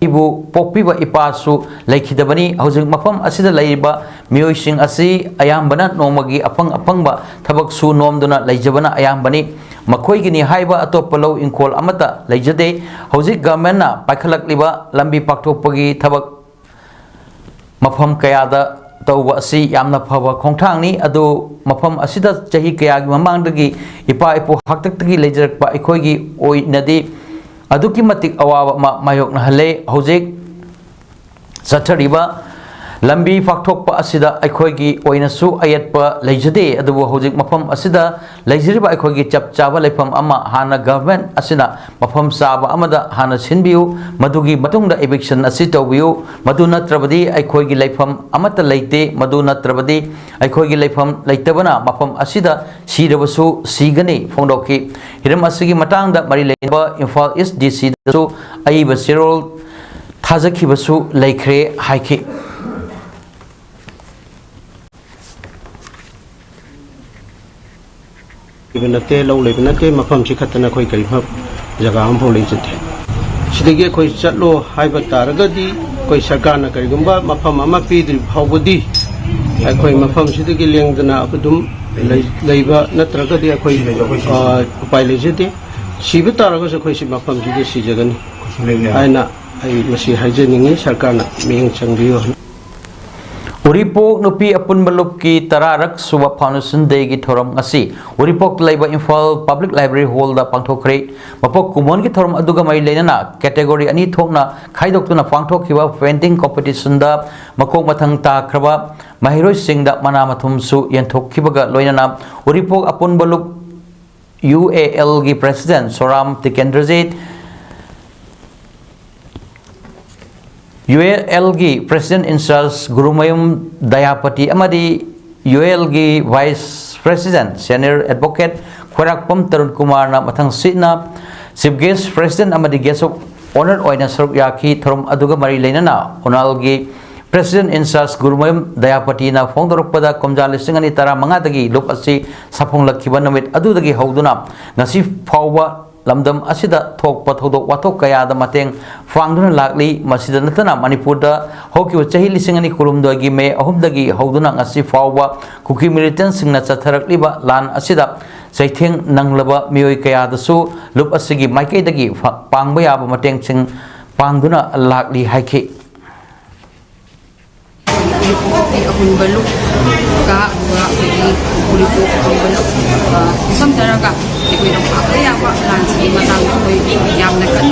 ꯏꯕꯨ ꯄꯣꯛꯄꯤꯕ ꯏꯄꯥꯁꯨ ꯂꯩꯈꯤꯗꯕꯅꯤ꯫ ꯍꯧꯖꯤꯛ ꯃꯐꯝ ꯑꯁꯤꯗ ꯂꯩꯔꯤꯕ ꯃꯤꯑꯣꯏꯁꯤꯡ ꯑꯁꯤ ꯑꯌꯥꯝꯕꯅ ꯅꯣꯡꯃꯒꯤ ꯑꯐꯪ ꯑꯐꯪꯕ ꯊꯕꯛ ꯁꯨ ꯅꯣꯝꯗꯨꯅ ꯂꯩꯖꯕꯅ ꯑꯌꯥꯝꯕꯅꯤ꯫ ꯃꯈꯣꯏꯒꯤꯅꯤ ꯍꯥꯏꯕ ꯑꯇꯣꯞꯄ ꯂꯧ ꯏꯪꯈꯣꯜ ꯑꯃꯠꯇ ꯂꯩꯖꯗꯦ꯫ ꯍꯧꯖꯤꯛ governmentꯅ ꯄꯥꯏꯈꯠꯂꯛꯂꯤꯕ ꯂꯝꯕꯤ ꯄꯥꯛꯊꯣꯛꯄꯒꯤ ꯊꯕꯛ ꯃꯐꯝ ꯀꯌꯥꯗ ꯇꯧꯕ ꯑꯁꯤ ꯌꯥꯝꯅ ꯐꯕ ꯈꯣꯡꯊꯥꯡꯅꯤ꯫ ꯑꯗꯨ ꯃꯐꯝ ꯑꯁꯤꯗ ꯆꯍꯤ ꯀꯌꯥꯒꯤ ꯃꯃꯥꯡꯗꯒꯤ ꯏꯄꯥ ꯏꯄꯨ ꯍꯥꯛꯇꯛꯇꯒꯤ ꯂꯩꯖꯔꯛꯄ ꯑꯩꯈꯣꯏꯒꯤ ꯑꯣꯏꯅꯗꯤ ꯑꯗꯨꯛꯀꯤ ꯃꯇꯤꯛ ꯑꯋꯥꯕ ꯑꯃ ꯃꯥꯌꯣꯛꯅꯍꯜꯂꯦ꯫ ꯍꯧꯖꯤꯛ ꯆꯠꯊꯔꯤꯕ ꯂꯝꯕꯤ ꯄꯥꯛꯊꯣꯛꯄ ꯑꯁꯤꯗ ꯑꯩꯈꯣꯏꯒꯤ ꯑꯣꯏꯅꯁꯨ ꯑꯌꯦꯠꯄ ꯂꯩꯖꯗꯦ, ꯑꯗꯨꯕꯨ ꯍꯧꯖꯤꯛ ꯃꯐꯝ ꯑꯁꯤꯗ ꯂꯩꯖꯔꯤꯕ ꯑꯩꯈꯣꯏꯒꯤ ꯆꯞ ꯆꯥꯕ ꯂꯩꯐꯝ ꯑꯃ ꯍꯥꯟꯅ government ꯑꯁꯤꯅ ꯃꯐꯝ ꯆꯥꯕ ꯑꯃꯗ ꯍꯥꯟꯅ ꯁꯤꯟꯕꯤꯌꯨ, ꯃꯗꯨꯒꯤ ꯃꯇꯨꯡꯗ eviction ꯑꯁꯤ ꯇꯧꯕꯤꯌꯨ꯫ ꯃꯗꯨ ꯅꯠꯇ꯭ꯔꯕꯗꯤ ꯑꯩꯈꯣꯏꯒꯤ ꯂꯩꯐꯝ ꯑꯃꯠꯇ ꯂꯩꯇꯦ, ꯃꯗꯨ ꯅꯠꯇ꯭ꯔꯕꯗꯤ ꯑꯩꯈꯣꯏꯒꯤ ꯂꯩꯐꯝ ꯂꯩꯇꯕꯅ ꯃꯐꯝ ꯑꯁꯤꯗ ꯁꯤꯔꯕꯁꯨ ꯁꯤꯒꯅꯤ ꯐꯣꯡꯗꯣꯛꯈꯤ꯫ ꯍꯤꯔꯝ ꯑꯁꯤꯒꯤ ꯃꯇꯥꯡꯗ ꯃꯔꯤ ꯂꯩꯅꯕ ꯏꯝꯐꯥꯜ East D C ꯗꯁꯨ ꯑꯏꯕ ꯆꯦꯔꯣꯜ ꯊꯥꯖꯈꯤꯕꯁꯨ ꯂꯩꯈ꯭ꯔꯦ ꯍꯥꯏꯈꯤ꯫ ꯂꯩꯕ ꯅꯠꯇꯦ, ꯂꯧ ꯂꯩꯕ ꯅꯠꯇꯦ, ꯃꯐꯝꯁꯤ ꯈꯛꯇꯅ ꯑꯩꯈꯣꯏ ꯀꯔꯤꯒꯨꯝꯕ ꯖꯒꯥ ꯑꯃꯐꯥꯎ ꯂꯩꯖꯗꯦ꯫ ꯁꯤꯗꯒꯤ ꯑꯩꯈꯣꯏ ꯆꯠꯂꯣ ꯍꯥꯏꯕ ꯇꯥꯔꯒꯗꯤ, ꯑꯩꯈꯣꯏ ꯁꯔꯀꯥꯔꯅ ꯀꯔꯤꯒꯨꯝꯕ ꯃꯐꯝ ꯑꯃ ꯄꯤꯗ꯭ꯔꯤꯕ ꯐꯥꯎꯕꯗꯤ ꯑꯩꯈꯣꯏ ꯃꯐꯝꯁꯤꯗꯒꯤ ꯂꯦꯡꯗꯅ ꯑꯗꯨꯝ ꯂꯩ-, ꯂꯩꯕ ꯅꯠꯇ꯭ꯔꯒꯗꯤ ꯑꯩꯈꯣꯏ, ꯑ, ꯎꯄꯥꯏ ꯂꯩꯖꯗꯦ꯫ ꯁꯤꯕ ꯇꯥꯔꯒꯁꯨ ꯑꯩꯈꯣꯏ ꯁꯤ ꯃꯐꯝꯁꯤꯗ ꯁꯤꯖꯒꯅꯤ ꯍꯥꯏꯅ ꯑꯩ ꯃꯁꯤ ꯍꯥꯏꯖꯅꯤꯡꯉꯤ, ꯁꯔꯀꯥꯔꯅ ꯃꯤꯠꯌꯦꯡ ꯆꯪꯕꯤꯌꯨ ꯍꯥꯏꯅ꯫ ꯎꯔꯤꯄꯣꯛ ꯅꯨꯄꯤ ꯑꯄꯨꯟꯕ ꯂꯨꯞꯀꯤ ꯇꯔꯥꯔꯛ ꯁꯨꯕ Foundation Dayꯒꯤ ꯊꯧꯔꯝ ꯉꯁꯤ ꯎꯔꯤꯄꯣꯛꯇ ꯂꯩꯕ ꯏꯝꯐꯥꯜ Public Library Hallꯗ ꯄꯥꯡꯊꯣꯛꯈ꯭ꯔꯦ꯫ ꯃꯄꯣꯛ ꯀꯨꯝꯑꯣꯟꯒꯤ ꯊꯧꯔꯝ ꯑꯗꯨꯒ ꯃꯔꯤ ꯂꯩꯅꯅ category ꯑꯅꯤ ꯊꯣꯛꯅ ꯈꯥꯏꯗꯣꯛꯇꯨꯅ ꯄꯥꯡꯊꯣꯛꯈꯤꯕ painting competitionꯗ ꯃꯈꯣꯡ ꯃꯊꯪ ꯇꯥꯈ꯭ꯔꯕ ꯃꯍꯩꯔꯣꯏꯁꯤꯡꯗ ꯃꯅꯥ ꯃꯊꯨꯝꯁꯨ ꯌꯦꯟꯊꯣꯛꯈꯤꯕꯒ ꯂꯣꯏꯅꯅ ꯎꯔꯤꯄꯣꯛ ꯑꯄꯨꯟꯕ ꯂꯨꯞ UALꯒꯤ President ꯁꯣꯔꯥꯝ Tikendrajit, UALꯒꯤ President in charge Gurumayum ꯗꯌꯥꯄꯇꯤ ꯑꯃꯗꯤ UALꯒꯤ Vice President Senior Advocate ꯈ꯭ꯋꯥꯏꯔꯥꯛꯄꯝ ꯇꯔꯨꯟ ꯀꯨꯃꯥꯔꯅ ꯃꯊꯪ ꯁꯤꯠꯅ Chief Guest, President ꯑꯃꯗꯤ Guest of Honour ꯑꯣꯏꯅ ꯁꯔꯨꯛ ꯌꯥꯈꯤ꯫ ꯊꯧꯔꯝ ꯑꯗꯨꯒ ꯃꯔꯤ ꯂꯩꯅꯅ UALꯒꯤ President in charge ꯒꯨꯔꯨꯃꯌꯨꯝ ꯗꯌꯥꯄꯇꯤꯅ ꯐꯣꯡꯗꯣꯔꯛꯄꯗ, ꯀꯨꯝꯖꯥ ꯂꯤꯁꯤꯡ ꯑꯅꯤ ꯇꯔꯥꯃꯉꯥꯗꯒꯤ ꯂꯨꯞ ꯑꯁꯤ ꯁꯥꯐꯣꯡꯂꯛꯈꯤꯕ ꯅꯨꯃꯤꯠ ꯑꯗꯨꯗꯒꯤ ꯍꯧꯗꯨꯅ ꯉꯁꯤ ꯐꯥꯎꯕ ꯂꯝꯗꯝ ꯑꯁꯤꯗ ꯊꯣꯛꯄ ꯊꯧꯗꯣꯛ ꯋꯥꯊꯣꯛ ꯀꯌꯥꯗ ꯃꯇꯦꯡ ꯄꯥꯡꯗꯨꯅ ꯂꯥꯛꯂꯤ꯫ ꯃꯁꯤꯗ ꯅꯠꯇꯅ ꯃꯅꯤꯄꯨꯔꯗ ꯍꯧꯈꯤꯕ ꯆꯍꯤ ꯂꯤꯁꯤꯡ ꯑꯅꯤ ꯀꯨꯟꯍꯨꯝꯗꯣꯏꯒꯤ ꯃꯦ ꯑꯍꯨꯝꯗꯒꯤ ꯍꯧꯗꯨꯅ ꯉꯁꯤ ꯐꯥꯎꯕ ꯀꯨꯀꯤ militantꯁꯤꯡꯅ ꯆꯠꯊꯔꯛꯂꯤꯕ ꯂꯥꯟ ꯑꯁꯤꯗ ꯆꯩꯊꯦꯡ ꯅꯪꯂꯕ ꯃꯤꯑꯣꯏ ꯀꯌꯥꯗꯁꯨ ꯂꯨꯞ ꯑꯁꯤꯒꯤ ꯃꯥꯏꯀꯩꯗꯒꯤ ꯐ-, ꯄꯥꯡꯕ ꯌꯥꯕ ꯃꯇꯦꯡꯁꯤꯡ ꯄꯥꯡꯗꯨꯅ ꯂꯥꯛꯂꯤ ꯍꯥꯏꯈꯤ꯫ ꯎꯔꯤꯄꯣꯛꯀꯤ ꯑꯄꯨꯟꯕ ꯂꯨꯞꯀ ꯑꯗꯨꯒ ꯑꯩꯈꯣꯏꯒꯤ ꯎꯔꯤꯄꯣꯛ ꯑꯄꯨꯟꯕ ꯂꯨꯞ, ꯑ, ꯈꯨꯠꯁꯝꯅꯔꯒ ꯑꯩꯈꯣꯏꯅ ꯄꯥꯡꯕ ꯌꯥꯕ ꯂꯥꯟꯁꯤꯒꯤ ꯃꯇꯥꯡꯗ ꯑꯩꯈꯣꯏ ꯌꯥꯝꯅ ꯀꯟꯅ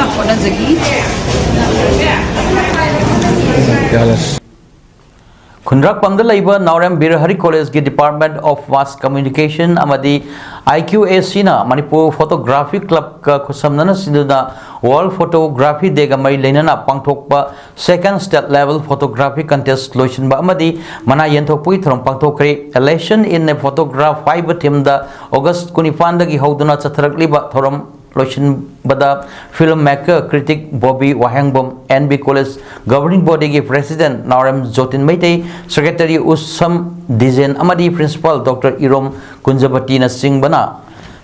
ꯈꯨꯟꯗ꯭ꯔꯥꯛꯄꯝꯗ ꯂꯩꯕ ꯅꯥꯎꯔꯦꯝ ꯕꯤꯔ ꯍꯔꯤ ꯀꯣꯂꯦꯖꯀꯤ Department of Mass Communication ꯑꯃꯗꯤ I Q A Cꯅ ꯃꯅꯤꯄꯨꯔ ꯐꯣꯇꯣꯒ꯭ꯔꯥꯐꯤ ꯀ꯭ꯂꯕꯀ ꯈꯨꯠꯁꯝꯅꯅ ꯁꯤꯟꯗꯨꯅ World Photography Dayꯒ ꯃꯔꯤ ꯂꯩꯅꯅ ꯄꯥꯡꯊꯣꯛꯄ Second State Level Photography Contest ꯂꯣꯏꯁꯤꯟꯕ ꯑꯃꯗꯤ ꯃꯅꯥ ꯌꯦꯟꯊꯣꯛꯄꯒꯤ ꯊꯧꯔꯝ ꯄꯥꯡꯊꯣꯛꯈ꯭ꯔꯦ꯫ A Lesson in a Photograph ꯍꯥꯏꯕ themeꯗ August ꯀꯨꯟꯅꯤꯄꯥꯟꯗꯒꯤ ꯍꯧꯗꯨꯅ ꯆꯠꯊꯔꯛꯂꯤꯕ ꯊꯧꯔꯝ ꯂꯣꯏꯁꯤꯟꯕꯗ film maker critic ꯕꯣꯕꯤ ꯋꯥꯍꯦꯡꯕꯝ, N B College Governing Bodyꯒꯤ President ꯅꯥꯎꯔꯦꯝ ꯖꯣꯇꯤꯟ ꯃꯩꯇꯩ, Secretary ꯎꯁꯝ ꯗꯤꯖꯦꯟ ꯑꯃꯗꯤ Principal Doctor ꯏꯔꯣꯝ ꯀꯨꯟꯖꯕꯇꯤꯅꯆꯤꯡꯕꯅ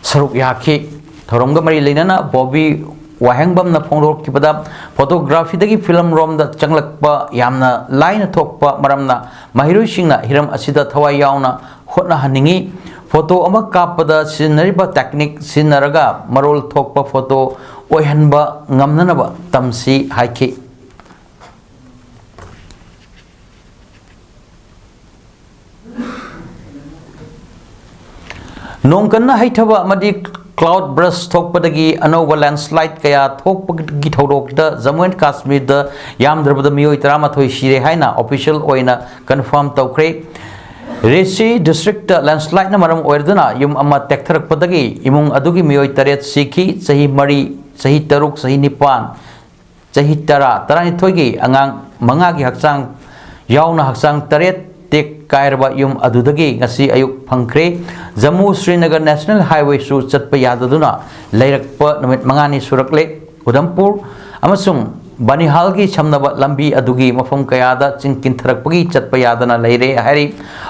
ꯁꯔꯨꯛ ꯌꯥꯈꯤ꯫ ꯊꯧꯔꯝꯒ ꯃꯔꯤ ꯂꯩꯅꯅ ꯕꯣꯕꯤ ꯋꯥꯍꯦꯡꯕꯝꯅ ꯐꯣꯡꯗꯣꯔꯛꯈꯤꯕꯗ, ꯐꯣꯇꯣꯒ꯭ꯔꯥꯐꯤꯗꯒꯤ ꯐꯤꯂꯝ ꯔꯣꯝꯗ ꯆꯪꯂꯛꯄ ꯌꯥꯝꯅ ꯂꯥꯏꯅ ꯊꯣꯛꯄ ꯃꯔꯝꯅ ꯃꯍꯩꯔꯣꯏꯁꯤꯡꯅ ꯍꯤꯔꯝ ꯑꯁꯤꯗ ꯊꯋꯥꯏ ꯌꯥꯎꯅ ꯍꯣꯠꯅꯍꯟꯅꯤꯡꯏ꯫ ꯐꯣꯇꯣ ꯑꯃ ꯀꯥꯞꯄꯗ ꯁꯤꯖꯤꯟꯅꯔꯤꯕ technique ꯁꯤꯖꯤꯟꯅꯔꯒ ꯃꯔꯣꯜ ꯊꯣꯛꯄ ꯐꯣꯇꯣ ꯑꯣꯏꯍꯟꯕ ꯉꯝꯅꯅꯕ ꯇꯝꯁꯤ ꯍꯥꯏꯈꯤ꯫ ꯅꯣꯡ ꯀꯟꯅ ꯍꯩꯊꯕ ꯑꯃꯗꯤ cloud burst ꯊꯣꯛꯄꯗꯒꯤ ꯑꯅꯧꯕ landslide ꯀꯌꯥ ꯊꯣꯛꯄꯒꯤ ꯊꯧꯗꯣꯛꯇ ꯖꯝꯃꯨ ꯑꯦꯟ ꯀꯥꯁꯃꯤꯔꯗ ꯌꯥꯝꯗ꯭ꯔꯕꯗ ꯃꯤꯑꯣꯏ ꯇꯔꯥꯃꯥꯊꯣꯏ ꯁꯤꯔꯦ ꯍꯥꯏꯅ official ꯑꯣꯏꯅ confirm ꯇꯧꯈ꯭ꯔꯦ꯫ ꯔꯦꯁꯤ districtꯇ landslideꯅ ꯃꯔꯝ ꯑꯣꯏꯔꯗꯨꯅ ꯌꯨꯝ ꯑꯃ ꯇꯦꯛꯊꯔꯛꯄꯗꯒꯤ ꯏꯃꯨꯡ ꯑꯗꯨꯒꯤ ꯃꯤꯑꯣꯏ ꯇꯔꯦꯠ ꯁꯤꯈꯤ꯫ ꯆꯍꯤ ꯃꯔꯤ, ꯆꯍꯤ ꯇꯔꯨꯛ, ꯆꯍꯤ ꯅꯤꯄꯥꯟ, ꯆꯍꯤ ꯇꯔꯥ, ꯇꯔꯥꯅꯤꯊꯣꯏꯒꯤ ꯑꯉꯥꯡ ꯃꯉꯥꯒꯤ ꯍꯛꯆꯥꯡ ꯌꯥꯎꯅ ꯍꯛꯆꯥꯡ ꯇꯔꯦꯠ ꯇꯦꯛ ꯀꯥꯏꯔꯕ ꯌꯨꯝ ꯑꯗꯨꯗꯒꯤ ꯉꯁꯤ ꯑꯌꯨꯛ ꯐꯪꯈ꯭ꯔꯦ꯫ ꯖꯝꯃꯨ ꯁ꯭ꯔꯤꯅꯒꯔ National Highwayꯁꯨ ꯆꯠꯄ ꯌꯥꯗꯗꯨꯅ ꯂꯩꯔꯛꯄ ꯅꯨꯃꯤꯠ ꯃꯉꯥꯅꯤ ꯁꯨꯔꯛꯂꯦ꯫ ꯎꯙꯝꯄꯨꯔ ꯑꯃꯁꯨꯡ ꯕꯅꯤꯍꯥꯜꯒꯤ ꯁꯝꯅꯕ ꯂꯝꯕꯤ ꯑꯗꯨꯒꯤ ꯃꯐꯝ ꯀꯌꯥꯗ ꯆꯤꯡ ꯀꯤꯟꯊꯔꯛꯄꯒꯤ ꯆꯠꯄ ꯌꯥꯗꯅ ꯂꯩꯔꯦ ꯍꯥꯏꯔꯤ꯫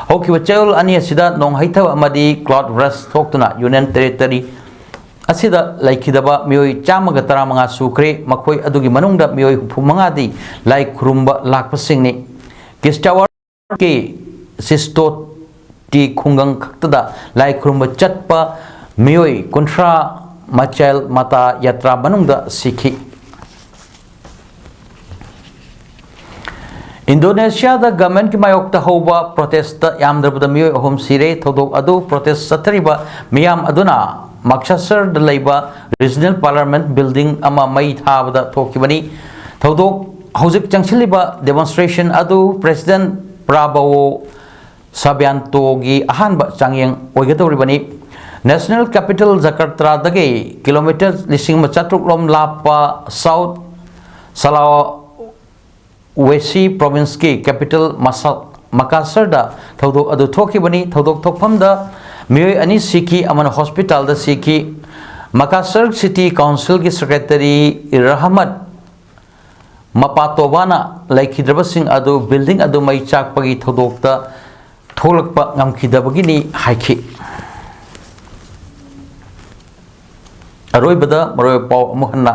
ꯍꯧꯈꯤꯕ ꯆꯌꯣꯜ ꯑꯅꯤ ꯑꯁꯤꯗ ꯅꯣꯡ ꯍꯩꯊꯕ ꯑꯃꯗꯤ cloud burst ꯊꯣꯛꯇꯨꯅ Union Territory ꯑꯁꯤꯗ ꯂꯩꯈꯤꯗꯕ ꯃꯤꯑꯣꯏ ꯆꯥꯝꯃꯒ ꯇꯔꯥꯃꯉꯥ ꯁꯨꯈ꯭ꯔꯦ꯫ ꯃꯈꯣꯏ ꯑꯗꯨꯒꯤ ꯃꯅꯨꯡꯗ ꯃꯤꯑꯣꯏ ꯍꯨꯝꯐꯨ ꯃꯉꯥꯗꯤ ꯂꯥꯏ ꯈꯨꯔꯨꯝꯕ ꯂꯥꯛꯄꯁꯤꯡꯅꯤ꯫ ꯀꯤꯁꯇꯥꯋꯥꯔꯒꯤ ꯁꯤꯁꯇꯣꯇꯤ ꯈꯨꯡꯒꯪ ꯈꯛꯇꯗ ꯂꯥꯏ ꯈꯨꯔꯨꯝꯕ ꯆꯠꯄ ꯃꯤꯑꯣꯏ ꯀꯨꯟꯊ꯭ꯔꯥ ꯃꯆꯥꯏꯜ ꯃꯇꯥ ꯌꯥꯇ꯭ꯔꯥ ꯃꯅꯨꯡꯗ ꯁꯤꯈꯤ꯫ ꯏꯟꯗꯣꯅꯦꯁꯤꯌꯥꯗ governmentꯀꯤ ꯃꯥꯌꯣꯛꯇ ꯍꯧꯕ protestꯇ ꯌꯥꯝꯗ꯭ꯔꯕꯗ ꯃꯤꯑꯣꯏ ꯑꯍꯨꯝ ꯁꯤꯔꯦ꯫ ꯊꯧꯗꯣꯛ ꯑꯗꯨ protest ꯆꯠꯊꯔꯤꯕ ꯃꯤꯌꯥꯝ ꯑꯗꯨꯅ ꯃꯛꯁꯥꯁꯔꯗ ꯂꯩꯕ Regional Parliament Building ꯑꯃ ꯃꯩ ꯊꯥꯕꯗ ꯊꯣꯛꯈꯤꯕꯅꯤ꯫ ꯊꯧꯗꯣꯛ ꯍꯧꯖꯤꯛ ꯆꯪꯁꯤꯜꯂꯤꯕ demonstration ꯑꯗꯨ President ꯄ꯭ꯔꯥꯕꯣꯋꯣ ꯁꯕ꯭ꯌꯥꯟꯇꯣꯒꯤ ꯑꯍꯥꯟꯕ ꯆꯥꯡꯌꯦꯡ ꯑꯣꯏꯒꯗꯧꯔꯤꯕꯅꯤ꯫ National Capital ꯖꯀꯔꯇꯥꯗꯒꯤ ꯀꯤꯂꯣꯃꯤꯇꯔ ꯂꯤꯁꯤꯡ ꯑꯃ ꯆꯥꯇ꯭ꯔꯨꯛ ꯔꯣꯝ ꯂꯥꯞꯄ South ꯁꯂꯥꯋꯦꯁꯤ Provinceꯀꯤ capital ꯃꯁꯥ-, ꯃꯀꯥꯁꯔꯗ ꯊꯧꯗꯣꯛ ꯑꯗꯨ ꯊꯣꯛꯈꯤꯕꯅꯤ꯫ ꯊꯧꯗꯣꯛ ꯊꯣꯛꯐꯝꯗ ꯃꯤꯑꯣꯏ ꯑꯅꯤ ꯁꯤꯈꯤ, ꯑꯃꯅ hospitalꯗ ꯁꯤꯈꯤ꯫ ꯃꯀꯥꯁꯔ City Councilꯒꯤ Secretary ꯔꯍꯃꯠ ꯃꯄꯥꯇꯣꯕꯥꯅ ꯂꯩꯈꯤꯗ꯭ꯔꯕꯁꯤꯡ ꯑꯗꯨ building ꯑꯗꯨ ꯃꯩ ꯆꯥꯛꯄꯒꯤ ꯊꯧꯗꯣꯛꯇ ꯊꯣꯛꯂꯛꯄ ꯉꯝꯈꯤꯗꯕꯒꯤꯅꯤ ꯍꯥꯏꯈꯤ꯫ ꯑꯔꯣꯏꯕꯗ ꯃꯔꯨꯑꯣꯏꯕ ꯄꯥꯎ ꯑꯃꯨꯛ ꯍꯟꯅ: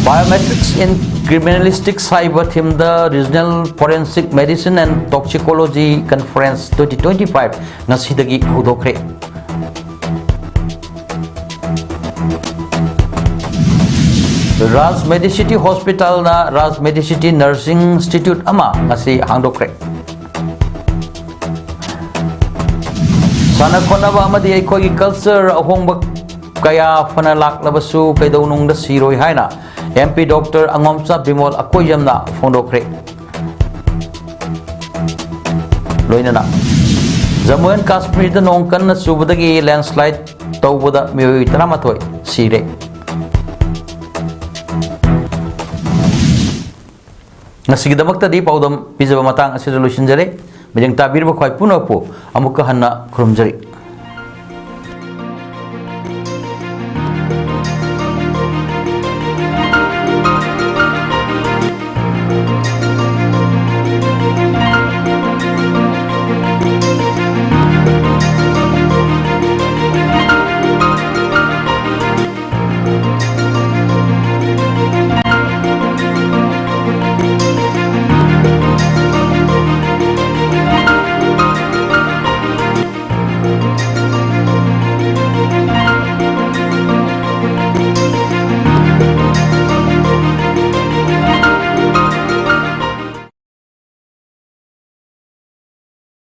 Biometrics in Criminalistics ꯍꯥꯏꯕ themeꯗ Regional Forensic Medicine and Toxicology Conference twenty twenty-five ꯉꯁꯤꯗꯒꯤ ꯍꯧꯗꯣꯛꯈ꯭ꯔꯦ꯫ ꯔꯥꯖ ꯃꯦꯗꯤꯁꯤꯇꯤ ꯍꯣꯁꯄꯤꯇꯥꯜꯅ ꯔꯥꯖ ꯃꯦꯗꯤꯁꯤꯇꯤ ꯅꯔꯁꯤꯡ ꯏꯟꯁꯇꯤꯇ꯭ꯌꯨꯠ ꯑꯃ ꯉꯁꯤ ꯍꯥꯡꯗꯣꯛꯈ꯭ꯔꯦ꯫ ꯁꯥꯟꯅ ꯈꯣꯠꯅꯕ ꯑꯃꯗꯤ ꯑꯩꯈꯣꯏꯒꯤ culture ꯑꯍꯣꯡꯕ ꯀꯌꯥ ꯐꯅ ꯂꯥꯛꯂꯕꯁꯨ ꯀꯩꯗꯧꯅꯨꯡꯗ ꯁꯤꯔꯣꯏ ꯍꯥꯏꯅ MP Doctor ꯑꯉꯣꯝꯆꯥ ꯕꯤꯃꯣꯜ ꯑꯀꯣꯏꯖꯝꯅ ꯐꯣꯡꯗꯣꯛꯈ꯭ꯔꯦ꯫ ꯂꯣꯏꯅꯅ ꯖꯝꯃꯨ ꯑꯦꯟ ꯀꯥꯁꯃꯤꯔꯗ ꯅꯣꯡ ꯀꯟꯅ ꯆꯨꯕꯗꯒꯤ landslide ꯇꯧꯕꯗ ꯃꯤꯑꯣꯏ ꯇꯔꯥꯃꯥꯊꯣꯏ ꯁꯤꯔꯦ꯫ ꯉꯁꯤꯒꯤꯗꯃꯛꯇꯗꯤ ꯄꯥꯎꯗꯝ ꯄꯤꯖꯕ ꯃꯇꯥꯡ ꯑꯁꯤꯗ ꯂꯣꯏꯁꯤꯟꯖꯔꯦ꯫ ꯃꯤꯠꯌꯦꯡ ꯇꯥꯕꯤꯔꯤꯕ ꯈ꯭ꯋꯥꯏ ꯄꯨꯝꯅꯃꯛꯄꯨ ꯑꯃꯨꯛꯀ ꯍꯟꯅ ꯈꯨꯔꯨꯝꯖꯔꯤ꯫